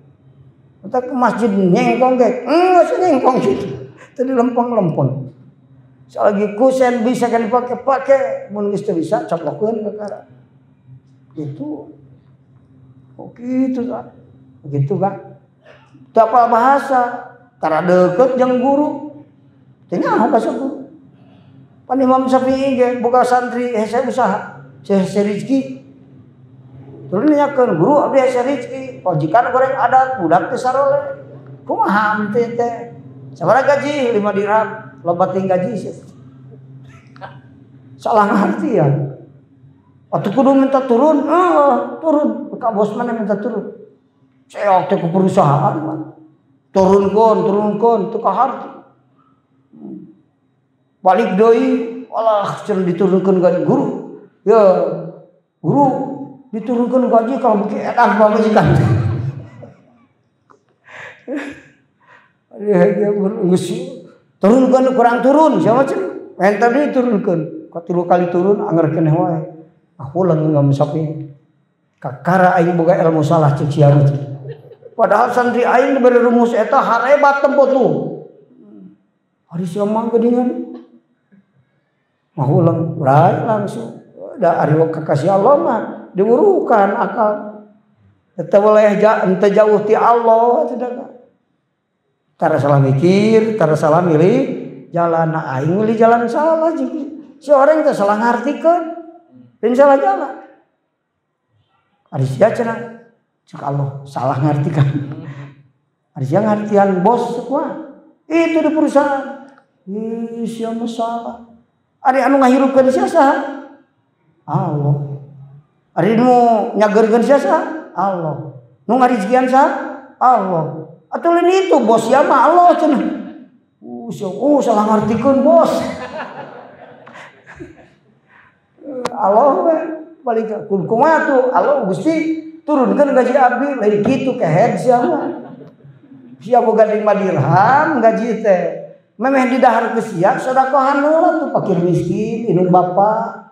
Speaker 1: Entar ke masjid nyengkong ge. Geus nyengkong kitu. Teu dilempeng-lempeng. Selagi kusen bisa kan dipakai-pakai, mun geus teu bisa coplokeun kakara. Gitu. Oh gitu kan. Begitu kan. Teu apal bahasa, tara deukeut jeung guru. Teu nyaho bahasa guru. Pan Imam Syafi'i ge boga santri hese usaha, hese rezeki. Terus nanyakeun guru abdi hese rezeki, pajikan goreng adat budak teh saroleh. Kumaha teh teh? Sabaraha gaji? 5 dirham. Loba ting gaji sih. Salah ngerti ya. Atuh kudu minta turun, turun. Ka bos mana minta turun. Seok teh ke perusahaan mah. Turunkeun, turunkeun teu kaharti. Balik deui, alah cenah diturunkeun gaji guru. Ya, guru diturunkeun gaji kalau beuki edan pamajikan. Turunkeun kurang turun, siapa cenah? Minta deui turunkeun. Katilu kali turun anger keneh wae. Aku leung enggak sapi. Kakara aing boga ilmu salah cek sia mah. Padahal santri aing diberi rumus eta harebat tempo tuh. Ari sia mah geuningan. Mahulang rai langsung. Da ari kakasih Allah mah diurukan akal. Eta boleh ente jauh ti Allah tidak. Tara salah mikir, tara salah milih jalan. Nah, aing milih jalan salah si orang teh salah ngartikeun. Lain salah jalan. Ari sia cenah cek Allah salah ngartikan. Ari sia ngartian bos kumaha? Itu di perusahaan. Ih sia mah salah. Ari anu ngahirupkeun sia saha? Allah. Ari nu nyageurkeun sia saha? Allah. Nu ngarizkian saha? Allah. Atuh lain itu bos sia mah Allah cenah. Salah ngartikeun bos. Allah we balik kumaha tuh Allah Gusti turunkeun gaji abdi lain kitu kehed sia mah. Sia boga 5 dirham gaji teh. Memeh didahar ke sia sedekahan heula tuh fakir miskin indung bapa.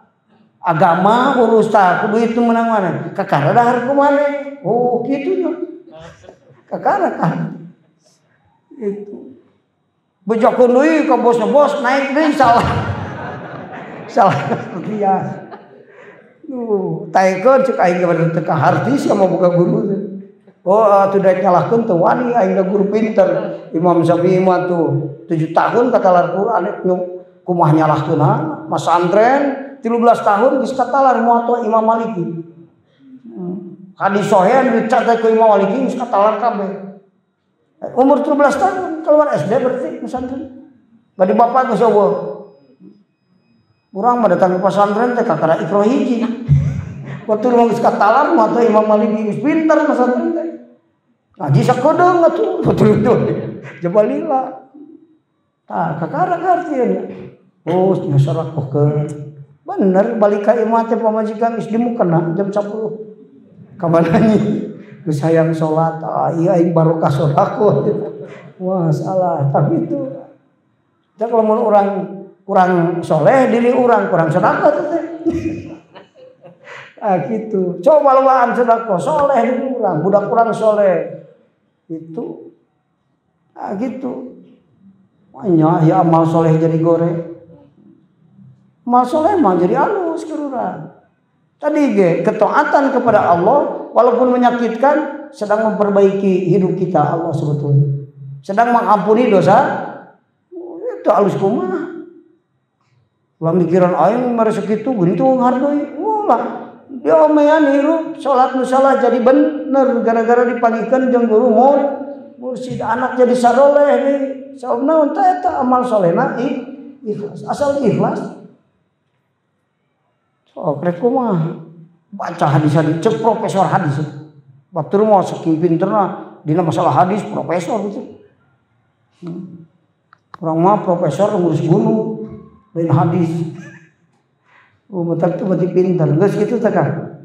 Speaker 1: Agama urus tah kudu itu menang mana? Kakara dahar ku maneh. Oh kitu nya. Kakara kan. Itu. Bejakeun deui ka bosna, bos naik deui salah. Salah dia. Taekeun cek aing ge teu kaharti sia mah boga guru teh. Oh atuh daek nyalahkeun teu wani aing da guru pinter. Imam Syafi'i mah tuh 7 tahun katalar Quran kumaha nyalahkeunna. Masantren 13 tahun geus katalar Muwatta Imam Maliki. Hadis sahih dicatat ku Imam Maliki geus katalar kabeh. Umur 13 tahun keluar SD berarti pesantren. Bade bapak geus eueuh. Urang mah datang ke pesantren teh kakara Iqra hiji. Batur mah geus katalar Muwatta Imam Maliki geus pinter pesantren teh. Ngaji sakedeung atuh batur itu. Jabalila. Tah kakara ngartieun. Oh nya sarakohkeun. Bener balik ka imah teh pamajikan geus dimukena jam 10. Ka mana nyi? Geus hayang salat, ah iya aing barokah sedekah. Wah salah, tapi itu. Tah kalau mun urang kurang soleh diri urang kurang sedekah teh. Ah gitu. Coba lewaan sedekah soleh diri urang, budak kurang soleh. Itu. Ah gitu. Makanya ya amal soleh jadi goreng. Amal soleh mah jadi halus ke urang. Tadi ge ketaatan kepada Allah walaupun menyakitkan sedang memperbaiki hidup kita Allah sebetulnya. Sedang mengampuni dosa itu halus kumaha. Lah mikiran aing mere sakitu geuning hargoi. Ulah dia omean hirup salat nu salah jadi bener gara-gara dipanggihkeun jeung guru mursyid anak jadi saroleh deui. Sabab naon teh eta amal solehna ikhlas. Asal ikhlas. Oh, rek kumaha? Baca hadis-hadis cek profesor hadis. Batur mah saking pinterna dina masalah hadis profesor gitu. Urang mah profesor ngurus gunung lain hadis. Oh, matak tuh berarti pinter. Geus kitu teh Kang.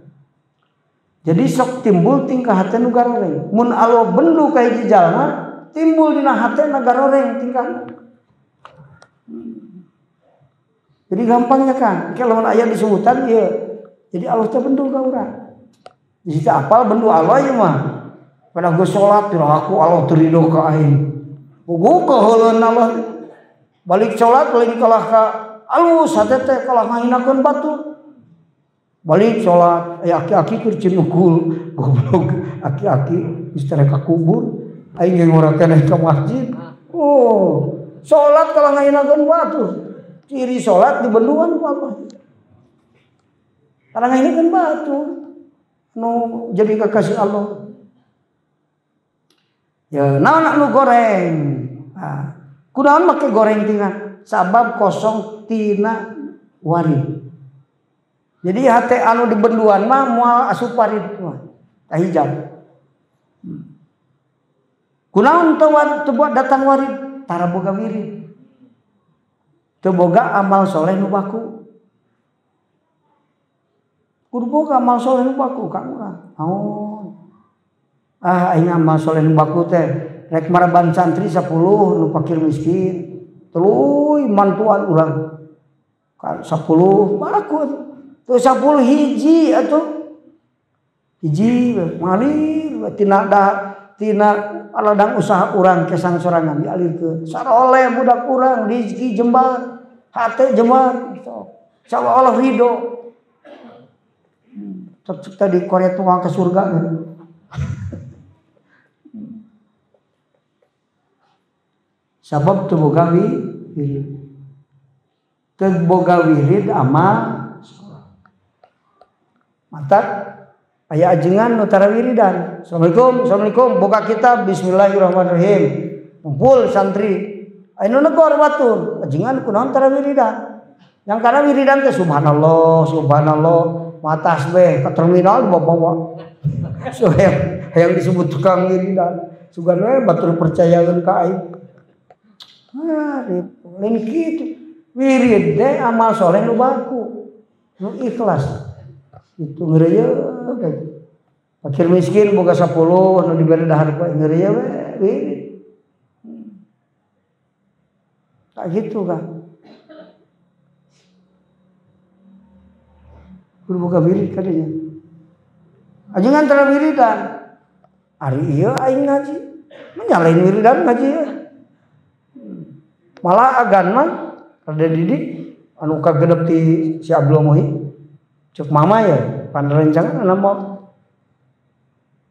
Speaker 1: Jadi sok timbul tingkah hate nu garoreng. Mun alo bendu ka hiji jalma, timbul dina hate na garoreng tingkahna. Jadi gampangnya Kang, kalau lamun aya disebutan ieu. Jadi Allah teh bendu ka urang. Di situ apal bendu Allah ieu mah. Pada geus salat aku Allah teu ridho ka aing. Puguh keuheuleun Allah. Balik salat lain kalah ka alus hate teh kalah ngahinakeun batur. Balik salat aya aki-aki keur cinukul, goblok aki-aki geus tere ka kubur, aing ge ngora keneh ka masjid. Oh, salat kalah ngahinakeun batur. Ciri salat di benduan ku Allah. Karena ini kan batu nu jadi kekasih Allah. Ya, naon nu goreng. Nah, kunaon make goreng tinggal sabab kosong tina warid. Jadi hate anu di benduan mah moal asup warid mah. Tah hijab. Kunaon teu datang warid tara boga wirid. Teu boga amal soleh nu baku. Kudu boga amal soleh nu baku ka urang. Naon? Ah aing amal soleh nu baku teh rek maraban santri 10 nu fakir miskin. Tuluy mantuan urang. Kan 10 baku. Tuh 10 hiji atuh. Hiji ngalir tina tina ladang usaha urang kesang sorangan dialirkeun. Saroleh budak urang rezeki jembar, hate jembar. Sok Allah ridho. Cek tadi Korea tukang ke surga gitu. Sabab teu boga wirid. Teu boga wirid amal sholat. Matak aya ajengan nu tara wiridan. Assalamualaikum, assalamualaikum, buka kitab bismillahirrahmanirrahim. Kumpul santri. Aya nu negor batur, ajengan kunaon tara wiridan. Yang karena wiridan teh subhanallah, subhanallah, matas beh ke terminal dibawa-bawa. So, yang disebut tukang wiridan. Sugan we batur percayaeun ka aing. Ah, lain kitu. Wirid teh amal soleh nu baku, nu ikhlas. Itu ngeureuyeuh kayak. Fakir miskin boga 10 nu dibere dahar poe ngeureuyeuh we wirid. Tak gitu kan. Kudu boga wirid kadinya. Ajengan tara wiridan. Ari ieu aing ngaji. Menyalahin wiridan ngaji ya. Malah agan mah Raden Didi anu kagenep ti si Abdul Muhi cek mama ya panrencangan anak mau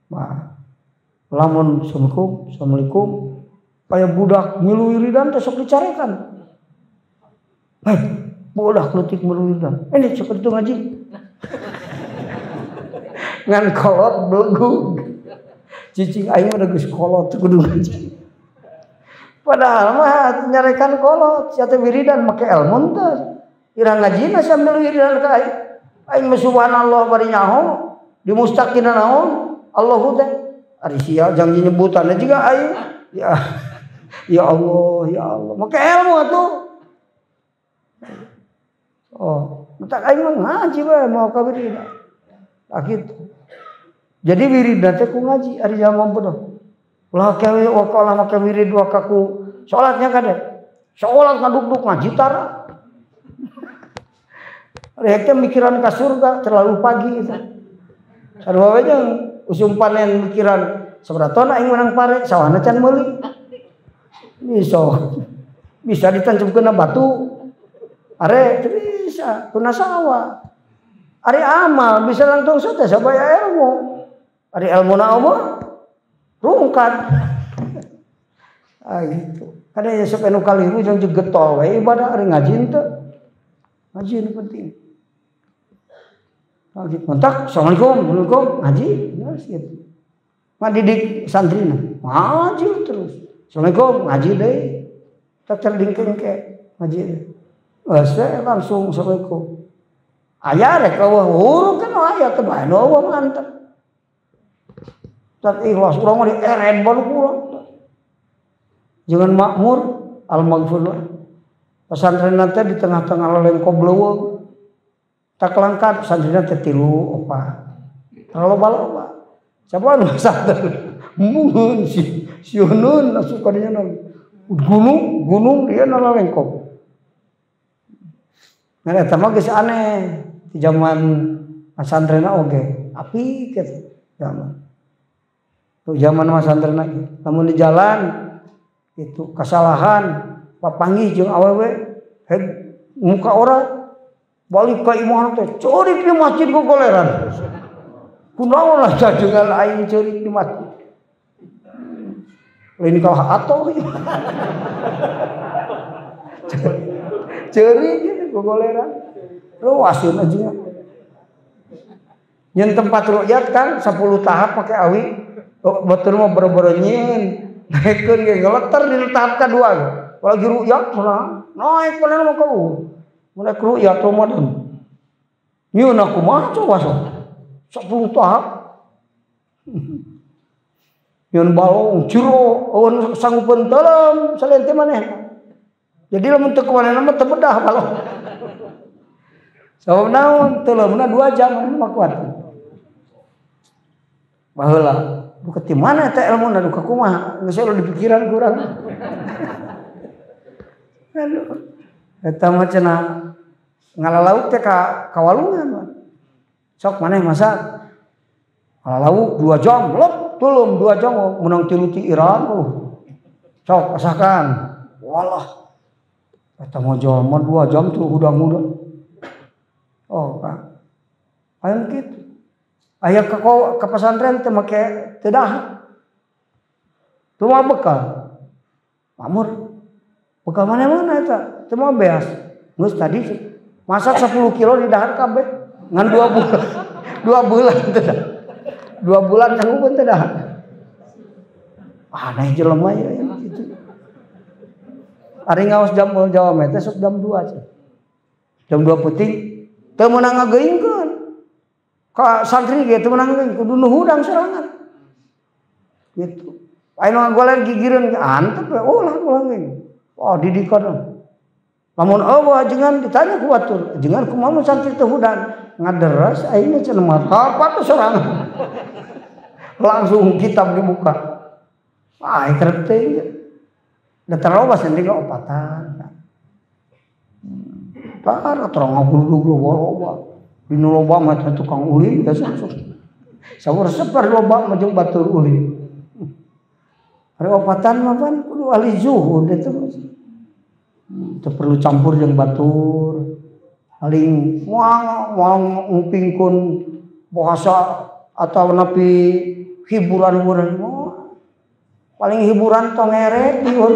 Speaker 1: mah lamun assalamualaikum assalamualaikum kaya budak milu wiridan teh sok dicarekan. Hei, budak leutik milu wiridan. Ini cek itu ngaji. Ngan kolot belegug. Cicing aing mah geus kolot kudu ngaji. Padahal mah nyarekan kolot, sia teh wiridan make ilmu teh. Ira ngajina sambil wiridan ka aing. Aing mah subhanallah bari nyaho, di mustaqina naon? Allahu teh. Ari sia jang nyebutanna juga aing. Ya ya Allah, ya Allah. Make ilmu atuh. Oh, entak aing mah ngaji bae mau ka wiridan. Tah kitu. Jadi wiridan teh ku ngaji ari jalma bodoh. Ulah kewe wakalah make wirid wakaku salatnya kade. Salat ngaduk-duk ngaji tara. Rek teh mikiran ka surga terlalu pagi itu. Sarua we jeung usum panen mikiran sabaraha ton aing menang pare sawahna can meuli. Bisa. Bisa ditancapkeun batu. Are teu bisa kuna sawah. Ari amal bisa langsung teh sabaya ilmu. Ari ilmuna mah rungkat. Ah gitu. Kada ya sok anu kaliru jeung getol we ibadah ari ngaji henteu. Ngaji nu penting. Ah gitu. Kontak assalamualaikum, assalamualaikum, ngaji geus gitu. Ngadidik santrina, ngaji terus. Assalamualaikum, ngaji deui. Tak terdingkeun ke ngaji. Geus langsung assalamualaikum. Aya rek eueuh huruf kan aya teh bae nu eueuh mantep. Tak ikhlas urang mah dieren baru kurang. Jangan makmur al maghfurlah. Pesantren nanti di tengah-tengah lelengkob leuweung. Tak langkat pesantren teh 3 4. Terlalu loba-loba. Siapa anu pesantren? Mun si siunun asup ka dinya. Gunung, gunung dia lalengkob. Nah eta mah geus aneh di zaman pesantrenna oge. Apik kitu zaman. Zaman pesantren lagi, namun di jalan itu kesalahan, papanggih jeung awewe, head muka orang balik ka imah teh ceurik di masjid gogoleran. Kunaon lah jajengan aing ceurik di masjid. Lain kalah atoh. Ceurik gitu gogoleran. Ruaseun aja. Nyen tempat rukyat kan 10 tahap pakai awi. Batur mah boro-boro nyieun naikkeun ge ngeleter di tahap kedua lagi rukyat lah naik mana mah kau mulai rukyat Ramadan nyieun aku mah coba sok 10 tahap nyieun balong jero eueun sanggupeun teuleum salente teh manehna jadi lamun teu kumanehna mah teu bedah balong sabab naon teuleumna 2 jam mah kuat baheula. Duka ti mana eta ilmuna duka kumaha geus di pikiran kurang. Aduh. Eta mah cenah ngalalauk teh ka kawalungan. Sok maneh masak. Lalu 2 jam, lop, tulung 2 jam menang tilu ti Iran. Sok asakan. Walah. Eta mah jalma 2 jam tuh hudang-hudang. Oh, Kak. Aya kitu. Aya ka pesantren teh make teu dahar. Teu mah bekal. Mamur. Bekal mana-mana eta, teu mah beas. Geus tadi masak 10 kilo di dahar kabeh. Ngan 2 bulan. 2 bulan teu dahar. 2 bulan sanggup teu dahar. Aneh jelema ya gitu. Ari ngaos jam Jawa teh sok jam 2 cenah. Jam 2 peuting teu meunang ngageuingkeun. Ka santri ge teu meunang ngageuing kudu nu hudang sorangan. Gitu. Aya nu ngagoler gigireun antep we ulah ulah geuing. Oh didikan. Lamun eueuh ajengan ditanya ku batur, ajengan kumaha mun santri teu hudang? Ngaderes ayeuna cenah mah apa tuh sorangan. Langsung kitab dibuka. Ah, kerep teh. Da terlalu sendiri opatan. Tar terang ngagulug loba. Dinu loba mah tukang ulin biasa. Saur seper loba mah jeung batur ulin. Ari opatan mah pan kudu ahli zuhud eta mah. Teu perlu campur jeung batur. Paling moal moal ngupingkeun bahasa atau napi hiburan-hiburan. Paling hiburan tongeret diur.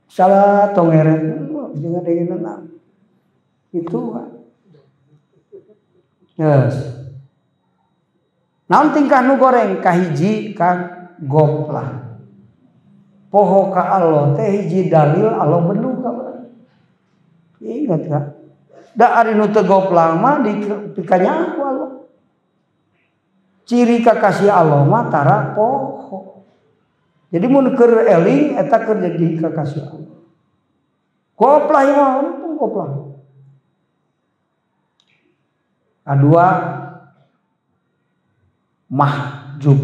Speaker 1: Salah tongeret jangan ada itu kan. Yes. Naon tingkah nu goreng kahiji kang goplah. Poho ka Allah teh hiji dalil Allah bendu ka urang. Ingat ka. Da ari nu teu goplah mah dipikanya ku Allah. Ciri kakasih Allah mah tara poho. Jadi mun keur eling eta keur jadi kakasih Allah. Goplah ieu mah untung goplah. Kadua mahjub.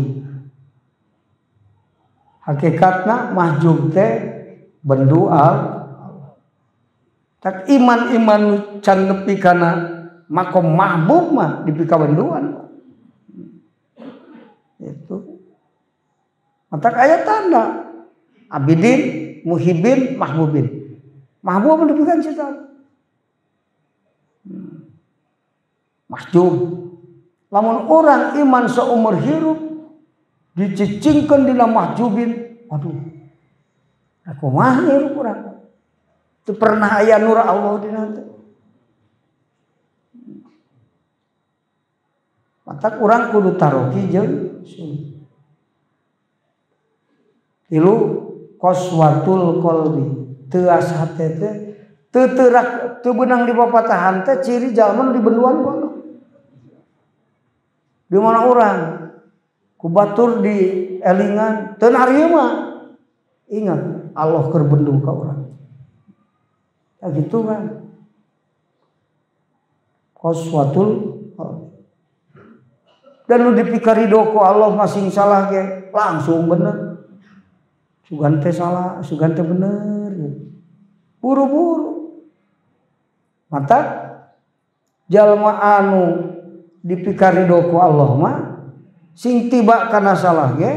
Speaker 1: Hakikatna mahjub teh bendu Allah. Tak iman-iman can nepi kana makom mahbub mah dipikabenduan. Itu. Matak aya tanda abidin, muhibin, mahbubin. Mahbub dipikan cita. Mahjub. Lamun orang iman seumur hirup dicicingkeun dina mahjubin, aduh. Kumaha hirup urang? Teu pernah aya nur Allah dina teh. Matak urang kudu taroki jeung sunnah. Tilu qaswatul qalbi, teuas hate teh teu teurak teu beunang dipapatahan teh ciri jalma nu dibenduan ku Allah. Di mana orang ku batur di elingan teu narima. Ingat Allah keur bendu ka urang. Ya gitu kan. Qaswatul qalbi. Dan nu dipikarido ku Allah masing salah ge langsung bener. Sugan teh salah, sugan teh bener. Buru-buru. Mata jalma anu dipikarido ku Allah mah sing tiba kana salah ge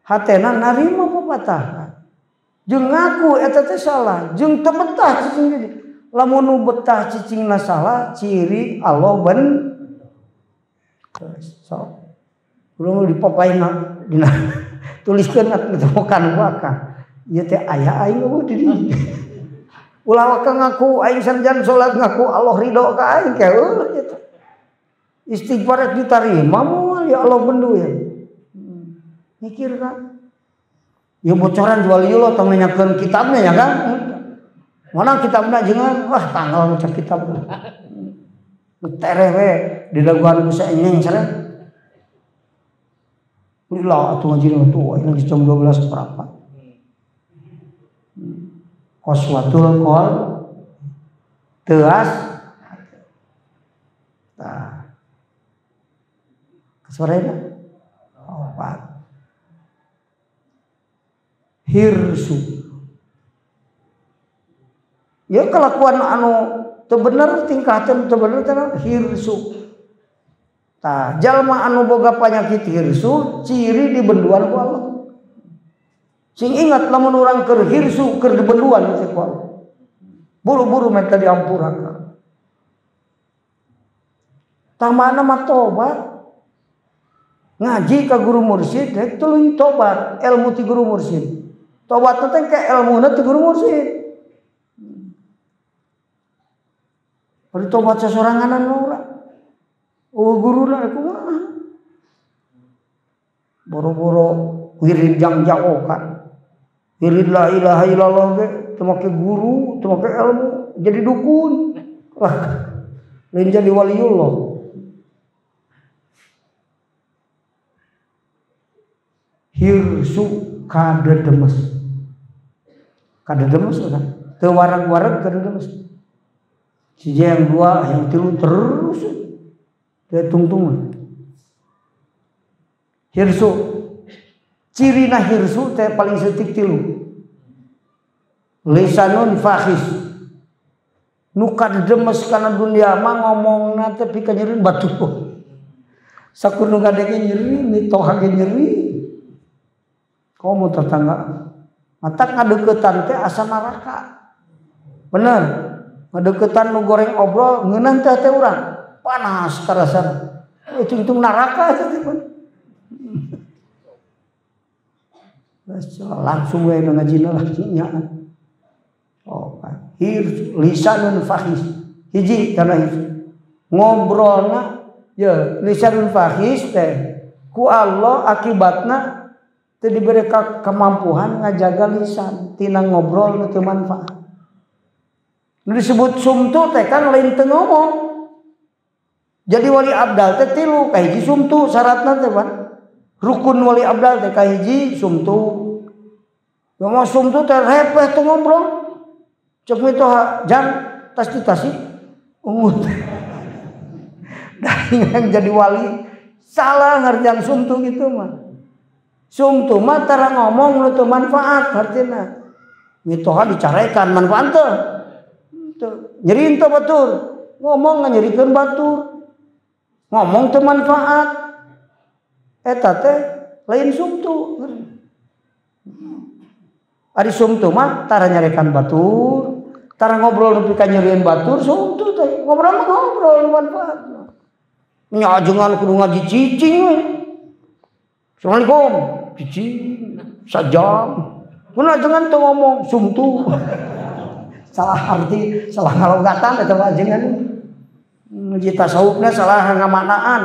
Speaker 1: hatena narima papatah. Jeung ngaku eta teh salah, jeung teu betah cicing jadi. Lamun nu betah cicingna salah, ciri Allah ben. So, urang dipapaina dina tuliskeun ditemukan waka. Ieu teh aya aing eueuh di dieu. Ulah waka ngaku aing sanajan salat ngaku Allah ridho ka aing ke eueuh eta. Istighfar ditarima moal ya Allah bendu ya. Mikir ka. Ya bocoran jual ieu lo tong nanyakeun kitabna ya kan. Mana kitabna jangan wah tanggal maca kitab. Tereh we di daguan ku saenyeng sareng. Lila atuh ngaji tuh ini jam 12 berapa. Qaswatul qol teas. Tah. Kesorena opat. Hirsu. Ya kelakuan anu teu bener tingkah teu bener teh hirsu. Tah jalma anu boga panyakit hirsu ciri dibenduan ku Allah. Sing ingat lamun urang keur hirsu keur dibenduan ku Allah. Buru-buru minta diampura. Tah mana mah tobat. Ngaji ka guru mursyid rek tuluy tobat ilmu ti guru mursyid. Tobat teh ke ilmuna ti guru mursyid. Bari tobat sasoranganan ora. Oh guruna kumaha. Boro-boro wirid jangjaokan. Wirid la ilaha illallah ge teu make guru, teu make ilmu, jadi dukun. Lah lain jadi waliullah. Hirsu kadedemes. Kadedemes kan? Teu wareg-wareg kadedemes. Siji yang dua, yang tilu terus. Dia tungtung. Hirsu. Cirina hirsu teh paling setik tilu. Lisanun fahis. Nu kadedemes kana dunia mah ngomongna teh pika nyeri batu. Sakur nu ngadenge nyeri, mitoha ge nyeri. Komo tetangga matak ngadeukeutan teh asa neraka. Bener. Ngadeukeutan nu goreng obrol ngeunah teh teh urang. Panas karasana. Hitung-hitung neraka teh teh. Langsung we nu ngajina lah nya. Oh, hir lisanun fahis. Hiji kana hiji. Ngobrolna ya lisanun fahis teh ku Allah akibatna teu diberi kemampuan ngajaga lisan tina ngobrol nu teu manfaat. Nu disebut sumtu teh kan lain teu ngomong. Jadi wali abdal teh tilu kahiji sumtu syaratna teh pan. Rukun wali abdal teh kahiji sumtu. Ngomong sumtu teh repeh teu ngobrol. Cek mitoha jang tas di tasik ungut. Daringan jadi wali salah ngarjan sumtu gitu mah. Sumtu mah tara ngomong nu teu manfaat hartina. Mitoha dicarekan manfaat teu. Nyeri teu batur. Ngomong nganyerikeun batur. Ngomong teu manfaat. Eta teh lain sumtu. Ari sumtu mah tara nyarekan batur, tara ngobrol nepi ka nyerieun batur, sumtu teh. Ngobrol mah ngobrol nu manfaat. Nya ajengan kudu ngaji cicing we. Assalamualaikum, cicing sajam. Kudu ajengan teu ngomong sumtu. Salah arti, salah ngalogatan eta mah ajengan. Ngaji tasawufna salah ngamaknaan.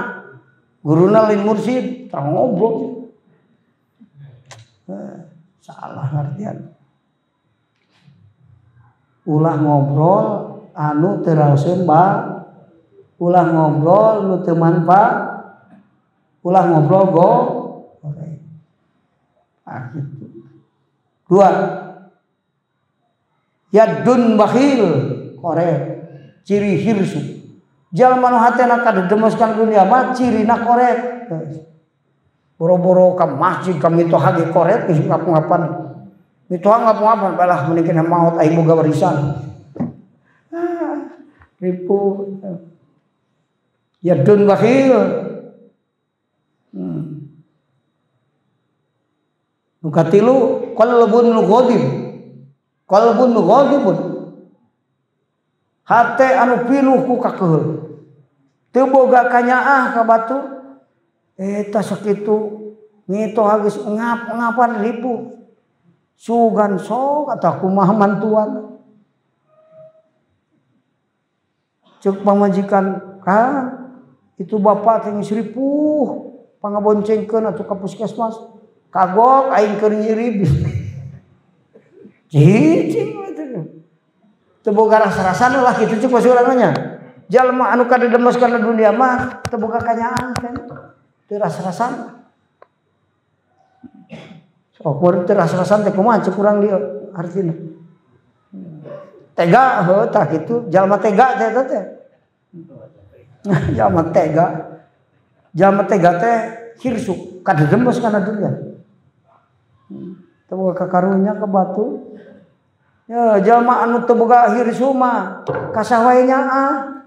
Speaker 1: Guruna lain mursyid, tara ngobrol. Salah artian. Ulah ngobrol anu teu raoseun ba, ulah ngobrol nu teu manfaat, ulah ngobrol go. Ah gitu. Dua. Yadun bakhil koret ciri hirsu. Jalma nu hatena kadedemes kana dunia mah cirina koret. Boro-boro ka masjid ka mitoha ge koret geus ngap-ngapan. Mitoha ngap-ngapan balah mending maot aing boga warisan. Ah, ripu. Yadun bakhil. Nu katilu qalbun ghadib. Qalbun ghadibun. Hate anu pinuh ku kakeuheul. Teu boga kanyaah ka batur. Eta sakitu ngitoha geus ngap-ngapan ripu. Sugan sok atau kumaha mantuan. Ceuk pamajikan, "Kang, itu bapak teh geus ripuh, pangaboncengkeun atuh ka puskesmas." Kagok aing keur nyeri. Cicing we teh. Teu boga rasa-rasana lah kitu ceuk urang nya. Jalma anu kadedemes kana dunia mah teu boga kanyaah kan. Teu rasa-rasana. Sok teu rasa-rasan teh kumaha ceuk urang dieu artina. Tega heuh tah kitu, jalma tega teh eta teh. Jalma tega. Jalma tega teh hirsu, kadedemes kana dunia. Teu boga kakarunya ka batu. Ya jalma anu teu boga hirsu mah kasah wae nyaah.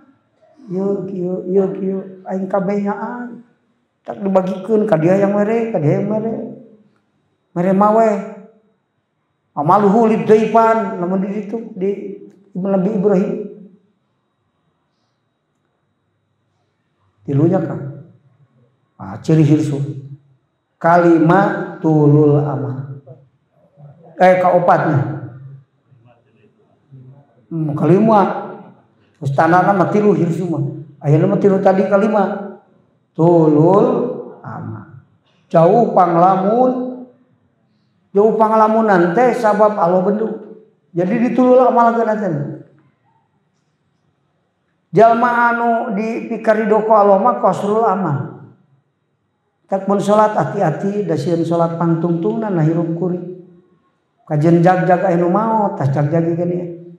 Speaker 1: Ieu kieu ieu kieu aing kabeh nyaan. Tak dibagikeun ka dia yang mere, ka dia yang mere. Mere mawe. Amaluhu lidzaipan lamun di ditu di Nabi Ibrahim. Tilunya kan. Ah, ciri hirsu. Kalima tulul amal. Kaopatnya. Kalima. Terus tandana mah tilu hirsu mah. Ayeuna mah tilu tadi kalima. Tulul amal. Jauh panglamun. Jauh panglamunan teh sabab Allah bendu. Jadi ditulul amal geuna teh. Jalma anu dipikarido ku Allah mah qasrul amal. Tak mun salat hati-hati da sieun salat pangtungtungna na hirup kuring. Kajen jag-jag aya nu maot tas jag-jag geuning.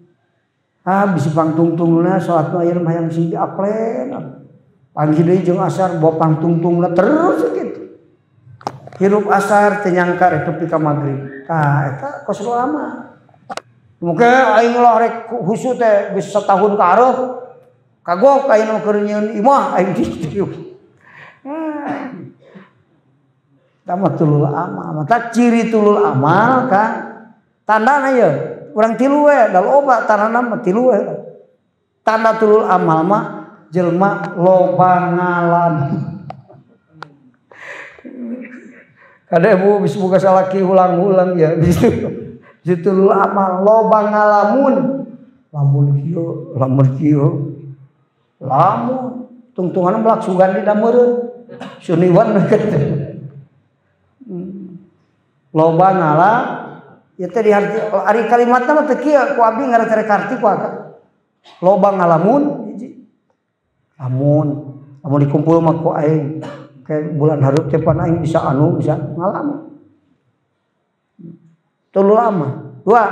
Speaker 1: Ah bisi pangtungtungna salat nu ayeuna mah hayang sing diaplen. Panggih deui jeung asar bawa pangtungtungna terus kitu. Hirup asar teu nyangka rek tepi ka magrib. Tah eta qasrul amal. Muke aing lah rek husu teh geus satahun ka areuh. Kagok aing nu keur nyieun imah aing kitu. Tama tulul amal, mata ciri tulul amal kan tandana ye urang tilu we da loba tandana mah tilu we. Tanda tulul amal mah jelema loba ngalam. Kade bu bisa buka salaki ulang-ulang ya gitu. Tulul amal loba ngalamun. Lamun kieu, lamun kieu. Lamun tungtungan melak sugan di dameureun. Suniwan kitu. Loba ngala ya teh di ari kalimatna mah teu kieu ku abdi ngareterek arti ku akang. Loba ngalamun hiji. Lamun, lamun dikumpul mah ku aing kayak bulan hareup teh pan aing bisa anu bisa ngalamun. Tulul amal. Dua,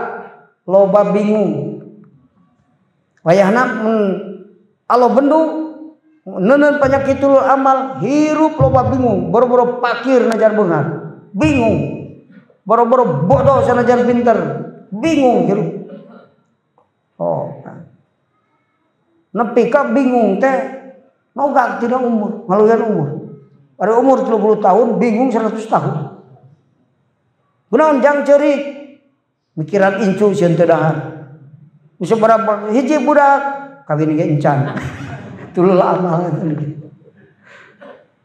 Speaker 1: loba bingung. Wayahna mun alo bendu neuneun penyakit tulul amal hirup loba bingung, boro-boro pakir najar beunghar. Bingung. Boro-boro bodoh sanajan pinter, bingung hirup. Oh. Nepi ka bingung teh nogak tina umur, ngaluyan umur. Pada umur 30 tahun bingung 100 tahun. Kunaon jang ceurik? Mikiran incu sieun teu dahar. Bisa berapa hiji budak kawin ge encan. Tulul amal.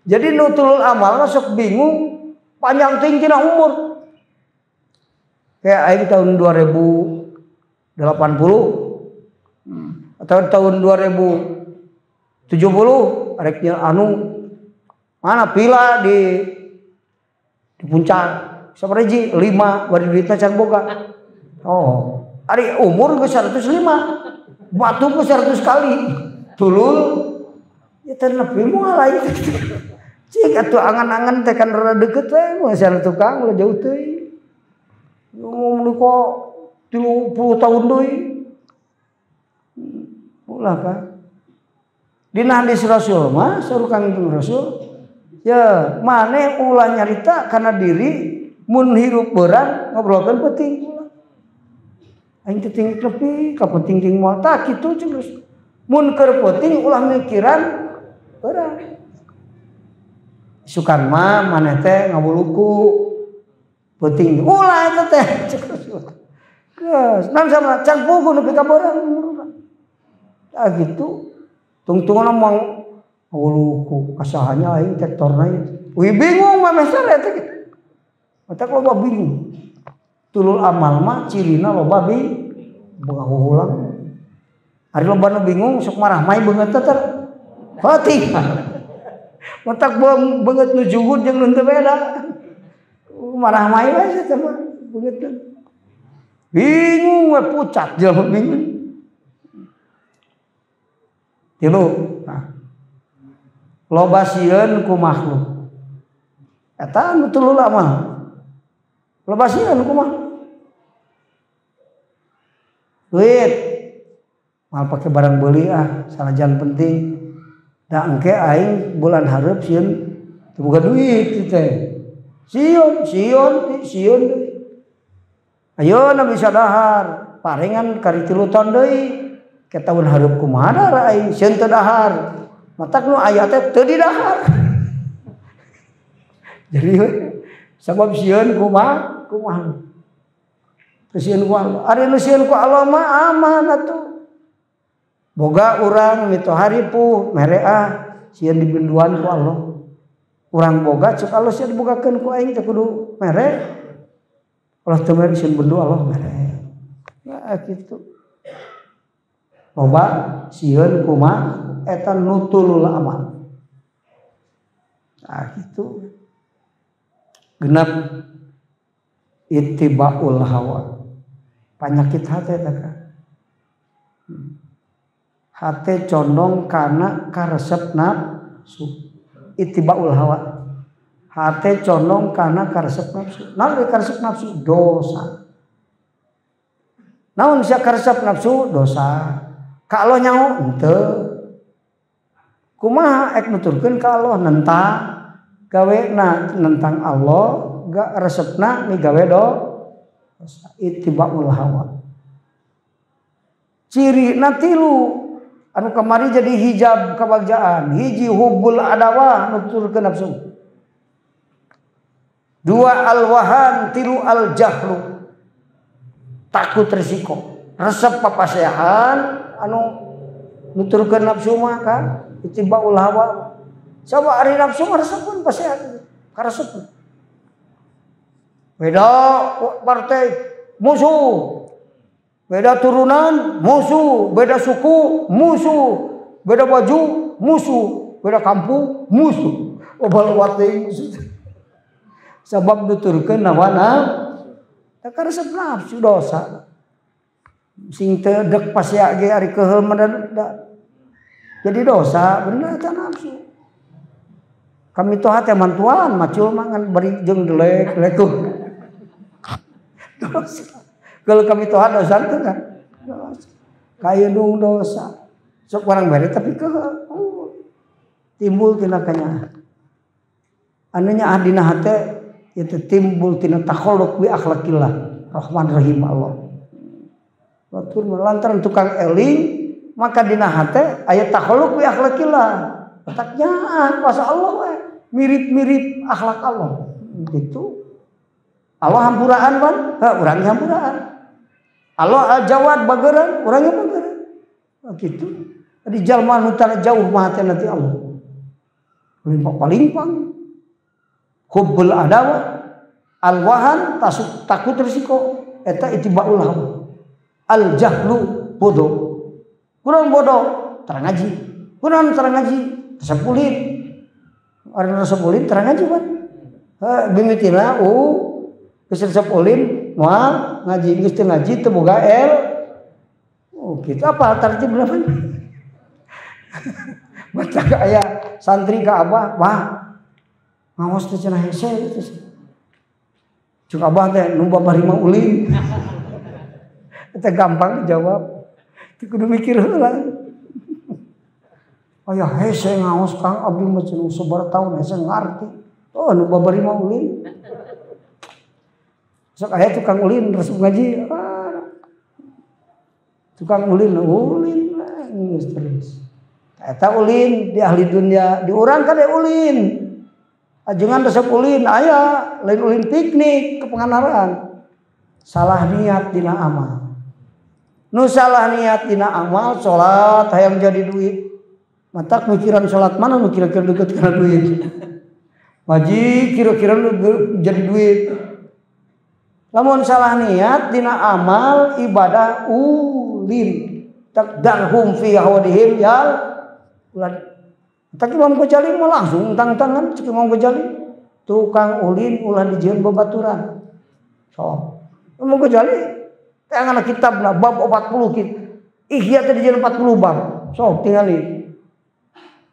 Speaker 1: Jadi nu tulul amal sok bingung panjang teuing tina umur. Kayak aing tahun 2080 atau tahun 2070 arek anu mana pila di puncak sabaraha hiji 5 bari duitna can boga. Oh, ari umur geus 105. Batu geus 100 kali. Tulul ya teh nepi moal lain. Cik atuh angan-angan teh kan rada deukeut we moal sana tukang ulah jauh teuing. Umur kok 30 tahun deui. Ulah kan. Dina hadis Rasul mah saur Kangjeng Rasul ya maneh ulah nyarita kana diri mun hirup beurang ngobrolkeun penting ulah. Aing teh tinggi nepi ka penting ting moal tah kitu jeung Rasul. Mun keur penting ulah mikiran beurang. Sukan mah maneh teh ngawuluku penting ulah eta teh cek Rasul. Geus naon sama can puguh nepi ka beurang umurna. Tah kitu tungtungan mah ngawuluku kasahanya aing tektorna ieu. Wih bingung mah mesere teh kitu. Matak loba bingung. Tulul amal mah cirina loba bingung ulang. Ari loba nu bingung sok marah mai beungeut teh heutik. Matak beungeut nu juhud jeung nu teu beda. Marah mai we teh mah beungeut. Bingung we pucat jelema bingung. Tilu. Nah. Loba sieun ku makhluk. Eta anu tulul amal. Loba sieun ku makhluk. Duit. Mal pake barang beuli ah, sanajan penting. Da engke aing bulan hareup sieun teu boga duit teh. Sieun, sieun, sieun deui. Ayeuna bisa dahar, paringan kari 3 tahun deui. Ke tahun hareup kumaha dahar aing sieun teu dahar. Matak nu aya teh teu didahar. Jadi sabab sieun kumaha kumaha. Teu sieun ku Allah. Ari nu sieun ku Allah mah aman atuh. Boga urang mitoha ripuh mere ah sieun dibinduan ku Allah. Urang boga cek Allah sieun dibogakeun ku aing teh kudu mere. Allah teu mere sieun bendu Allah mere. Nah kitu. Loba sieun kumaha eta nutulul amal. Nah kitu. Genap ittibaul hawa. Panyakit hate eta ka. Hate condong kana karesep nafsu. Ittibaul hawa. Hate condong kana karesep nafsu. Naon karesep nafsu? Dosa. Naon sia karesep nafsu? Dosa. Ka Allah nyaho henteu. Kumaha ek nuturkeun ka Allah nentang gawena nentang Allah ga resepna migawe dosa. Ittibaul hawa. Cirina tilu anu kamari jadi hijab kabagjaan. Hiji hubbul adawah nuturkeun nafsu. Dua alwahan, tilu aljahlu. Takut risiko. Resep papasehan anu nuturkeun nafsu mah kan ittibaul hawa. Coba ari nafsu mah resepun pasehan karesep. Beda partai musuh. Beda turunan musuh, beda suku musuh, beda baju musuh, beda kampung musuh. Obal wate musuh. Sabab nuturkeun nawana teh karesep nafsu dosa. Sing teu dek pasea ge ari keuheul mah jadi dosa bener eta nafsu. Kami tuh hate mantuan macul mah ngan bari jeung delek lekuh. Dosa. Kalau kami tuh dosa itu kan dosa. Kayundung dosa. Sok orang bere tapi keuheul. Oh, timbul tina kanyaah. Anunya adina hate itu timbul tina takhalluq bi akhlaqillah Rahman Rahim Allah. Batur lantaran tukang eling maka dina hate aya takhalluq bi akhlaqillah. Otaknya kuasa Allah we. Mirip-mirip akhlak Allah. Gitu. Allah hampuraan pan, heuh urang hampuraan. Allah al-Jawad bageran, urangnya bageran. Nah, gitu. Di jalma nu tara jauh mah teh nanti Allah. Limpang-palimpang. Hubbul adawah, alwahan, takut risiko, eta ittibaul hawa. Al-jahlu bodoh. Kurang bodoh, terang ngaji. Kurang terang ngaji, resep ulin. Orang resep ulin terang ngaji pan. Heuh mimitina geus resep ulin moal ngaji, geus teu ngaji teu boga el. Oh gitu apa tertib pan. Baca aya santri ka abah, wah ngaos teh cenah hese gitu. Cuk abah teh nu babari mah ulin. Eta gampang dijawab. Teu kudu mikir heula. Aya hese ngaos Kang abdi mah cenah sabaraha taun hese ngarti. Oh nu babari mah ulin. Sok aya tukang ulin resep ngaji. Ah. Tukang ulin ulin geus terus. Eta ulin di ahli dunia, di urang kan ulin. Ajengan resep ulin aya, lain ulin piknik ke Pangandaran. Salah niat dina amal. Nu salah niat dina amal salat hayang jadi duit. Matak mikiran salat mana nu kira-kira deket kana duit. Ngaji kira-kira nu jadi duit. Lamun salah niat dina amal ibadah ulin. Takdarhum fi hawadihim yal ulah. Tapi Imam Ghazali mah langsung tang-tangan cek Imam Ghazali tukang ulin ulah dijieun babaturan. So, Imam Ghazali teh ngana kitabna bab 40 kitab. Ihya teh dijieun 40 bab. Sok tingali.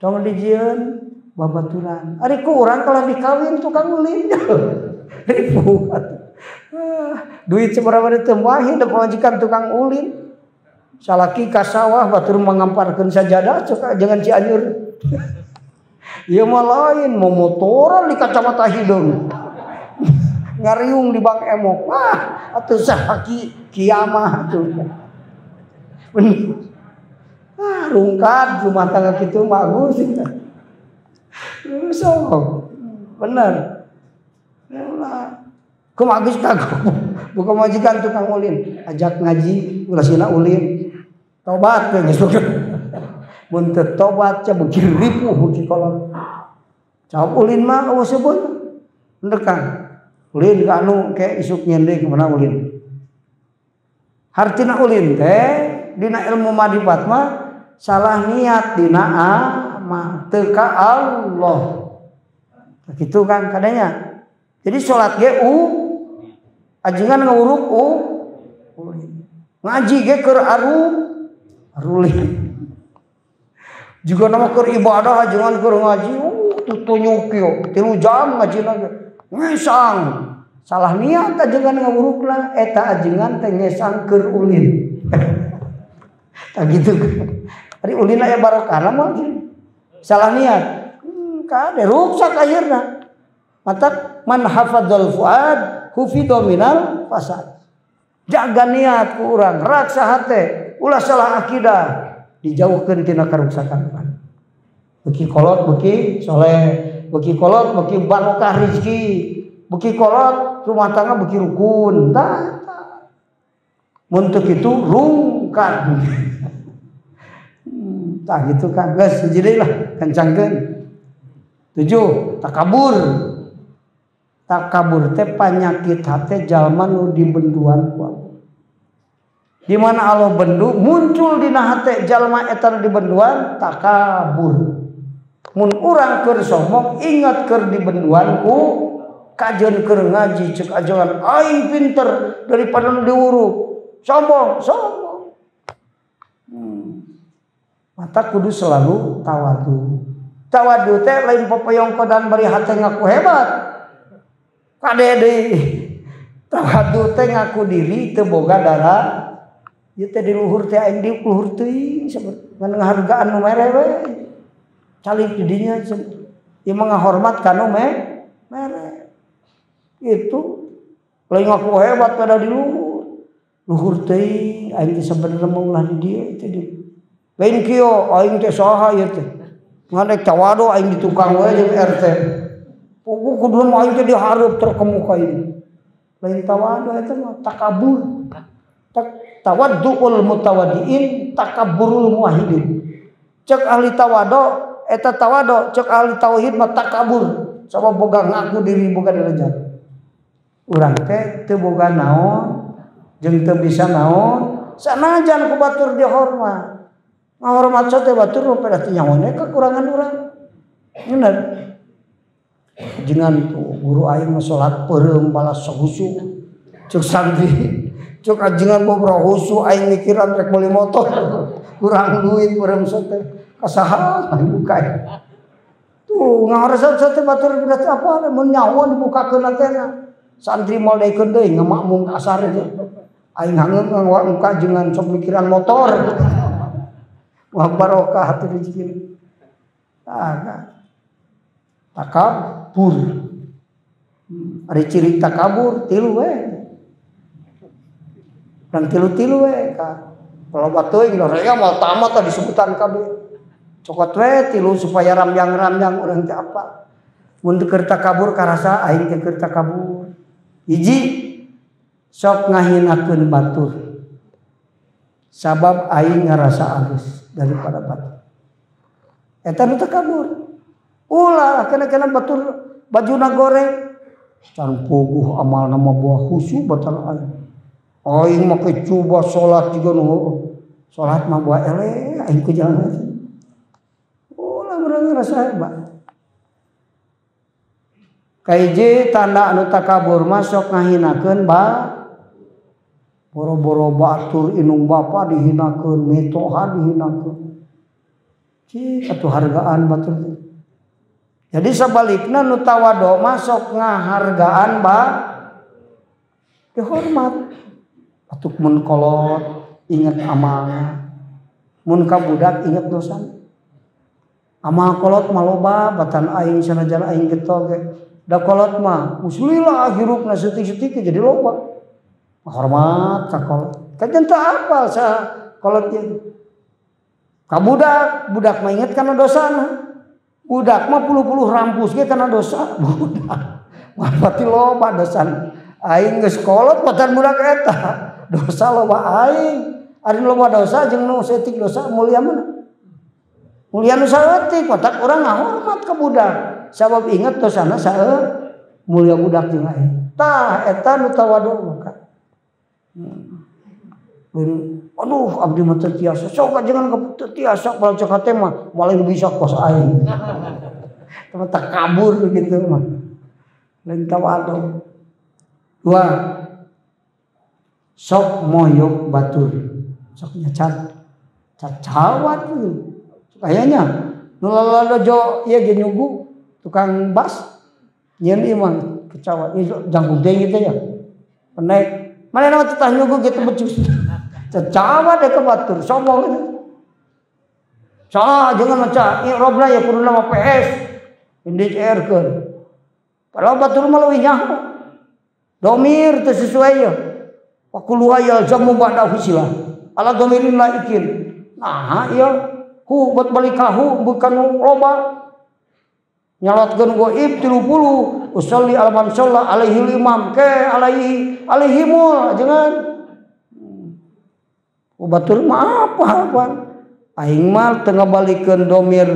Speaker 1: Tong dijieun babaturan. Ari ku urang kalah dikawin tukang ulin. Ribu. Duit sabaraha teu mahi da pamajikan tukang ulin. Salaki ka sawah batur mengamparkeun sajadah cek jangan Cianjur. Ieu mah lain mau motoran di kacamata hideung. Ngariung di bank emok. Wah, atuh salaki kiamah atuh. Bener. Rungkad rumah tangga kitu mah Agus. Sok. Bener. Ulah. Kumaha geus kagok. Buka majikan tukang ulin, ajak ngaji ulah sina ulin. Tobat we geus. Mun teu tobat ca beuki ripuh beuki kolot. Jawab ulin mah eueuh seubeuh. Bener Kang. Ulin ka anu ke isuk nyeun deui kumaha ulin. Hartina ulin teh dina ilmu ma'rifat mah salah niat dina amal teu ka Allah. Gitu kan kadanya. Jadi salat ge u ajengan nguruk u ulin. Ngaji ge keur arulin. Juga nama keur ibadah ajengan keur ngaji tutunyuk yo 3 jam ngaji lagi. Ngesang. Salah niat ajengan ngurukna eta ajengan teh ngesang keur ulin. Tah gitu. Ari ulin aya barokahna mah salah niat. Kade ruksak akhirna. Matak man hafadzal fuad hufidho minal fasad. Jaga niat ku urang, raksa hate, ulah salah akidah, dijauhkeun tina karuksakan urang. Beuki kolot beuki soleh, beuki kolot beuki barokah rezeki, beuki kolot rumah tangga beuki rukun. Tah mun teu kitu rungkad. Tah gitu kan geus hiji deui lah kencangkeun. 7 takabur. Takabur teh panyakit hate jalma nu dibenduan ku Allah. Di mana Allah bendu muncul dina hate jalma eta nu dibenduan takabur. Mun urang keur sombong ingat keur dibenduan ku kajeun keur ngaji ceuk ajengan aing pinter daripada nu diuruk. Sombong, sombong. Mata kudu selalu tawadu. Tawadu teh lain popoyongkodan bari hate ngaku hebat. Kade deui. Tawadu teh ngaku diri teu boga darah. Ieu teh di luhur teh aing di luhur teuing ngan ngahargaan nu mere we. Calik di dinya ieu mah ngahormat ka nu mere. Itu lain ngaku hebat pada di luhur. Luhur teuing aing teh sabenerna mah ulah di dieu teh di. Lain kieu aing teh saha ieu teh. Ngan rek tawadu aing di tukang we jeung RT. Puguh kudu mah aing teh dihareup terkemuka ini. Lain tawadu eta mah takabur. Tawadduul mutawadiin takabburul muwahhidin. Cek ahli tawadu eta tawadu, cek ahli tauhid mah takabur. Sama boga ngaku diri boga derajat. Urang teh teu boga naon jeung teu bisa naon, sanajan ku batur dihormat. Ngahormat teh batur pada teh nyawane kekurangan urang. Bener. Jengan tuh guru aing mah salat peureum balas sahusu. Cek santri, cek ajengan bobrol husu aing mikiran rek meuli motor. Kurang duit peureum teh kasaha aing buka. Tuh ngahormat teh batur pada teh apa mun nyawa dibukakeun teh. Santri moal daekeun deui ngamakmum kasar teh. Aing hangeung ngawa ajengan sok mikiran motor. Wah barokah hati rezeki. Takabur. Ari ciri takabur tilu we. Dan tilu-tilu we ka. Kalau batuing rea moal tamat disebutan kabeh. Cokot we tilu supaya ramyang-ramyang urang teh apa. Mun teu keur takabur karasa aing teh keur takabur. Hiji sok ngahinakeun batur. Sabab aing ngarasa alus daripada batur. Eta nu takabur. Ulah kena-kena batur bajuna goreng. Can puguh amalna mah buah khusyuk batal aing. Aing make coba salat juga nu salat mah buah eleh aing ku jalan. Ulah urang ngarasa hebat. Kahiji tanda anu takabur mah sok ngahinakeun ba boro-boro batur inung bapa dihinakeun, mitoha dihinakeun. Cik atuh hargaan batur teh. Jadi sebalikna nu tawadu mah sok ngahargaan ba dihormat. Atuh mun kolot inget amalna. Mun ka budak inget dosana. Amal kolot mah loba batan aing sanajan aing getol ge. Da kolot mah muslila hirupna seutik-seutik jadi loba. Hormat ka kolot. Kajen teu apal sa kolot ieu. Ka budak, budak mah inget kana dosana. Budak mah puluh-puluh rampus ge kana dosa budak. Mah pati loba dosana. Aing geus kolot batan budak eta. Dosa loba aing. Ari loba dosa jeung nu saeutik dosa mulia mana? Mulia nu saeutik, matak urang ngahormat ka budak. Sabab inget dosana sae mulia budak jeung aing. Tah eta nu tawadu maka. Aduh abdi mah teu tiasa. Sok jangan teu tiasa bal cek hate mah moal bisa kos aing. Teman takabur gitu mah. Lain tawadu. Dua, sok moyok batur. Sok nyacat. Cacawat gitu. Kayaknya nu lalajo ieu ge nyugu tukang bas nyeun ieu mah kecawat ieu jangkung teh gitu ya. Pendek. Mana nama tetah nyugu gitu becus. Cacawat deh ke batur sombong gitu. Salah jangan maca i'rabna ya kudu nama PS. NDCR keun. Padahal batur mah leuwih nyaho. Domir teu sesuai ya. Wa kullu yalzamu ba'da husilah. Ala domirin laikin. Nah, ieu hu buat balik kahu bukan loba. Nyalotkeun goib 30 usolli ala man shalla alaihi imam ke alaihi alaihimul jangan. Batur mah apa aing mah teu ngabalikeun domir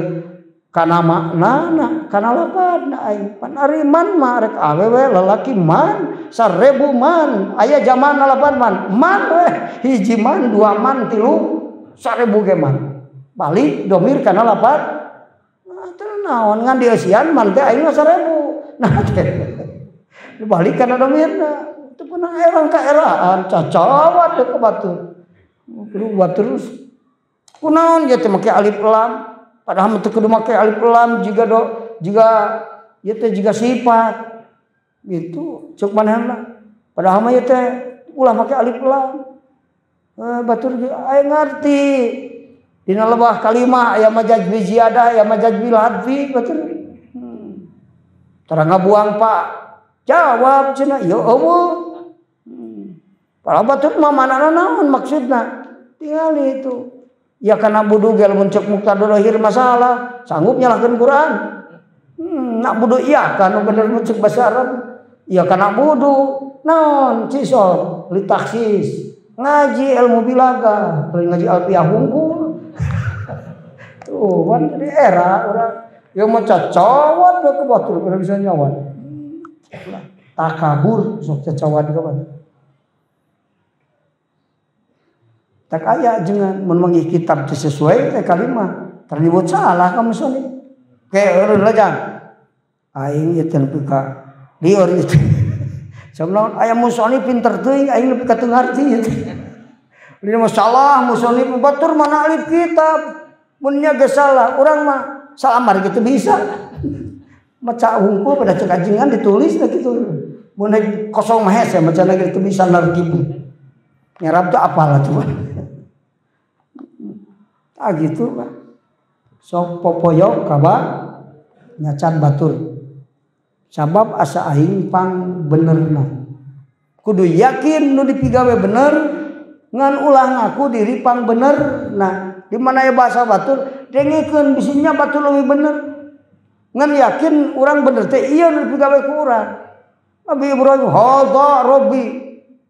Speaker 1: kana maknana kana lapadna aing pan ari man mah rek awewe lalaki man 1000 man aya zaman lapan man man we hiji man dua man tilu 1000 ge man balik domir kana lapan nah teu naon ngan dieusian man teh aing mah 1000 nah teh dibalik kana domirna teu pernah erang kaeraan cacawat ka batur kudu terus kunaon ieu teh make alif lam padahal teu kudu make alif lam jiga do jiga ieu teh jiga sifat gitu cuk manehna padahal mah ieu teh ulah make alif lam batur ge aya ngarti dina lebah kalimah aya majaz bi ziyadah aya majaz bil hadfi batur tara ngabuang Pak jawab cenah ieu eueuh padahal batur mah manana naon maksudna tingali itu ya kana budu ge lamun cek muqtada zahir masalah sanggup nyalahkeun Quran nak budu iya kan bener mun cek bahasa Arab ya kana budu naon cisol litaksis ngaji ilmu bilaga paling ngaji alfiah hungkul tuh kan di era urang yang mau cacawat ke batur kada bisa nyawan takabur sok cacawat ke batur tak aya jangan mun manggih kitab teu sesuai teh kalimah ternyebut salah ka musonif ke eureun lajang aing ieu teh nepi ka lieur ieu teh sabab aya musonif pinter teuing aing nepi ka teu ngarti ieu teh ieu mah salah musonif batur mana alif kitab mun nya geus salah urang mah salamar gitu bisa maca hungkul pada cek ajengan ditulis nah kitu mun kosong mah hese maca lagi itu bisa narkib nyerap tuh apalah tuh. Ah gitu Pak. Sok popoyok kaba nyacan batur. Sabab asa aing pang benerna. Kudu yakin nu dipigawe bener ngan ulah ngaku diri pang bener. Nah, di mana ya bahasa batur dengekeun bisinya batur leuwih bener. Ngan yakin urang bener teh ieu nu dipigawe ku urang. Nabi Ibrahim hadza rabbi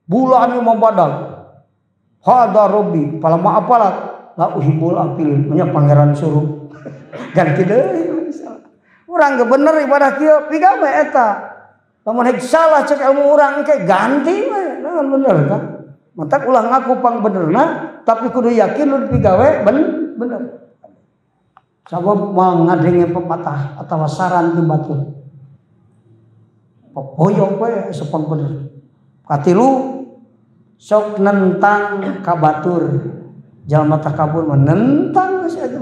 Speaker 1: bulan ieu badal. Hadza rabbi palama apalat la uhibul apil nya pangeran suruh ganti deui urang ge bener ibadah kieu pigawe eta lamun hek salah cek ilmu urang engke ganti we naon bener kan matak ulah ngaku pang benerna tapi kudu yakin lu dipigawe bener sabab moal ngadenge pepatah atawa saran ti batur popoyok we sepang bener katilu sok nentang ka batur jalma takabur menentang geus eta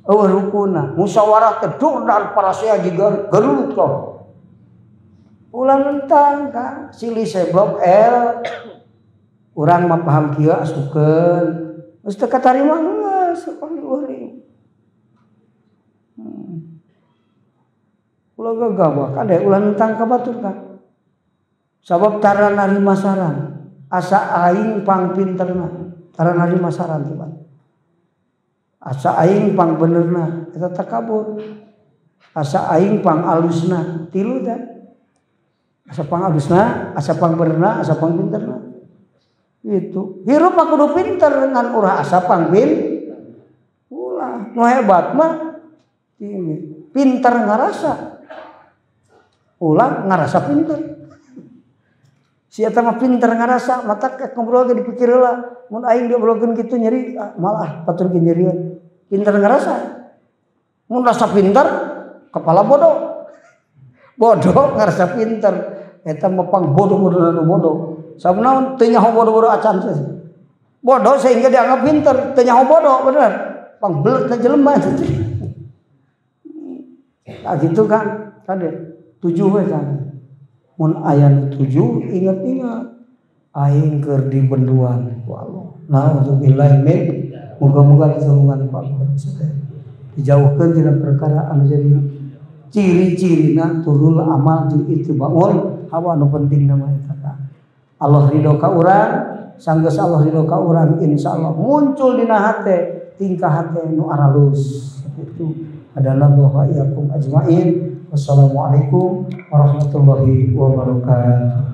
Speaker 1: eueuh rukuna musyawarah teh dan parasea jiga gerulut kok ulah nentang ka silih seblok L urang mah paham kieu asupkeun geus teu katarima geus pangdiuring ulah gagabah kade ulah nentang ka batur ka sabab tara narima saran asa aing pang pinterna tara narima saran teh. Asa aing pang benerna eta takabur. Asa aing pang alusna tilu teh. Asa pang alusna, asa pang benerna, asa pang pinterna. Itu. Hirup mah kudu pinter ngan ulah asa pang pin. Ulah nu hebat mah ini pinter ngarasa. Ulah ngarasa pinter. Si eta mah pinter ngarasa, mata ngobrol ge dipikir heula. Mun aing diobrolkeun kitu nyeri, malah batur ge nyerieun. Pinter ngerasa. Mun rasa pinter, kepala bodoh. Bodoh ngerasa pinter. Eta mah pang bodoh-bodoh anu bodoh. Sabab naon teu nyaho bodoh-bodoh acan teh. Bodoh sehingga dianggap pinter, teu nyaho bodoh bener. Pang belet jelema. Nah gitu kan, kade 7 we kan. Mun aya nu 7 ingat-ingat aing keur di benduan ku Allah. Nauzubillahi min muga-muga ditulungan ku Allah. Dijauhkeun tina perkara anu jadi ciri-cirina turul amal jeung ittibaul hawa anu penting nama eta. Allah ridho ka urang, sanggeus Allah ridho ka urang insyaallah muncul dina hate tingkah hate nu aralus. Itu adalah wa iyyakum ajmain. Wassalamualaikum warahmatullahi wabarakatuh.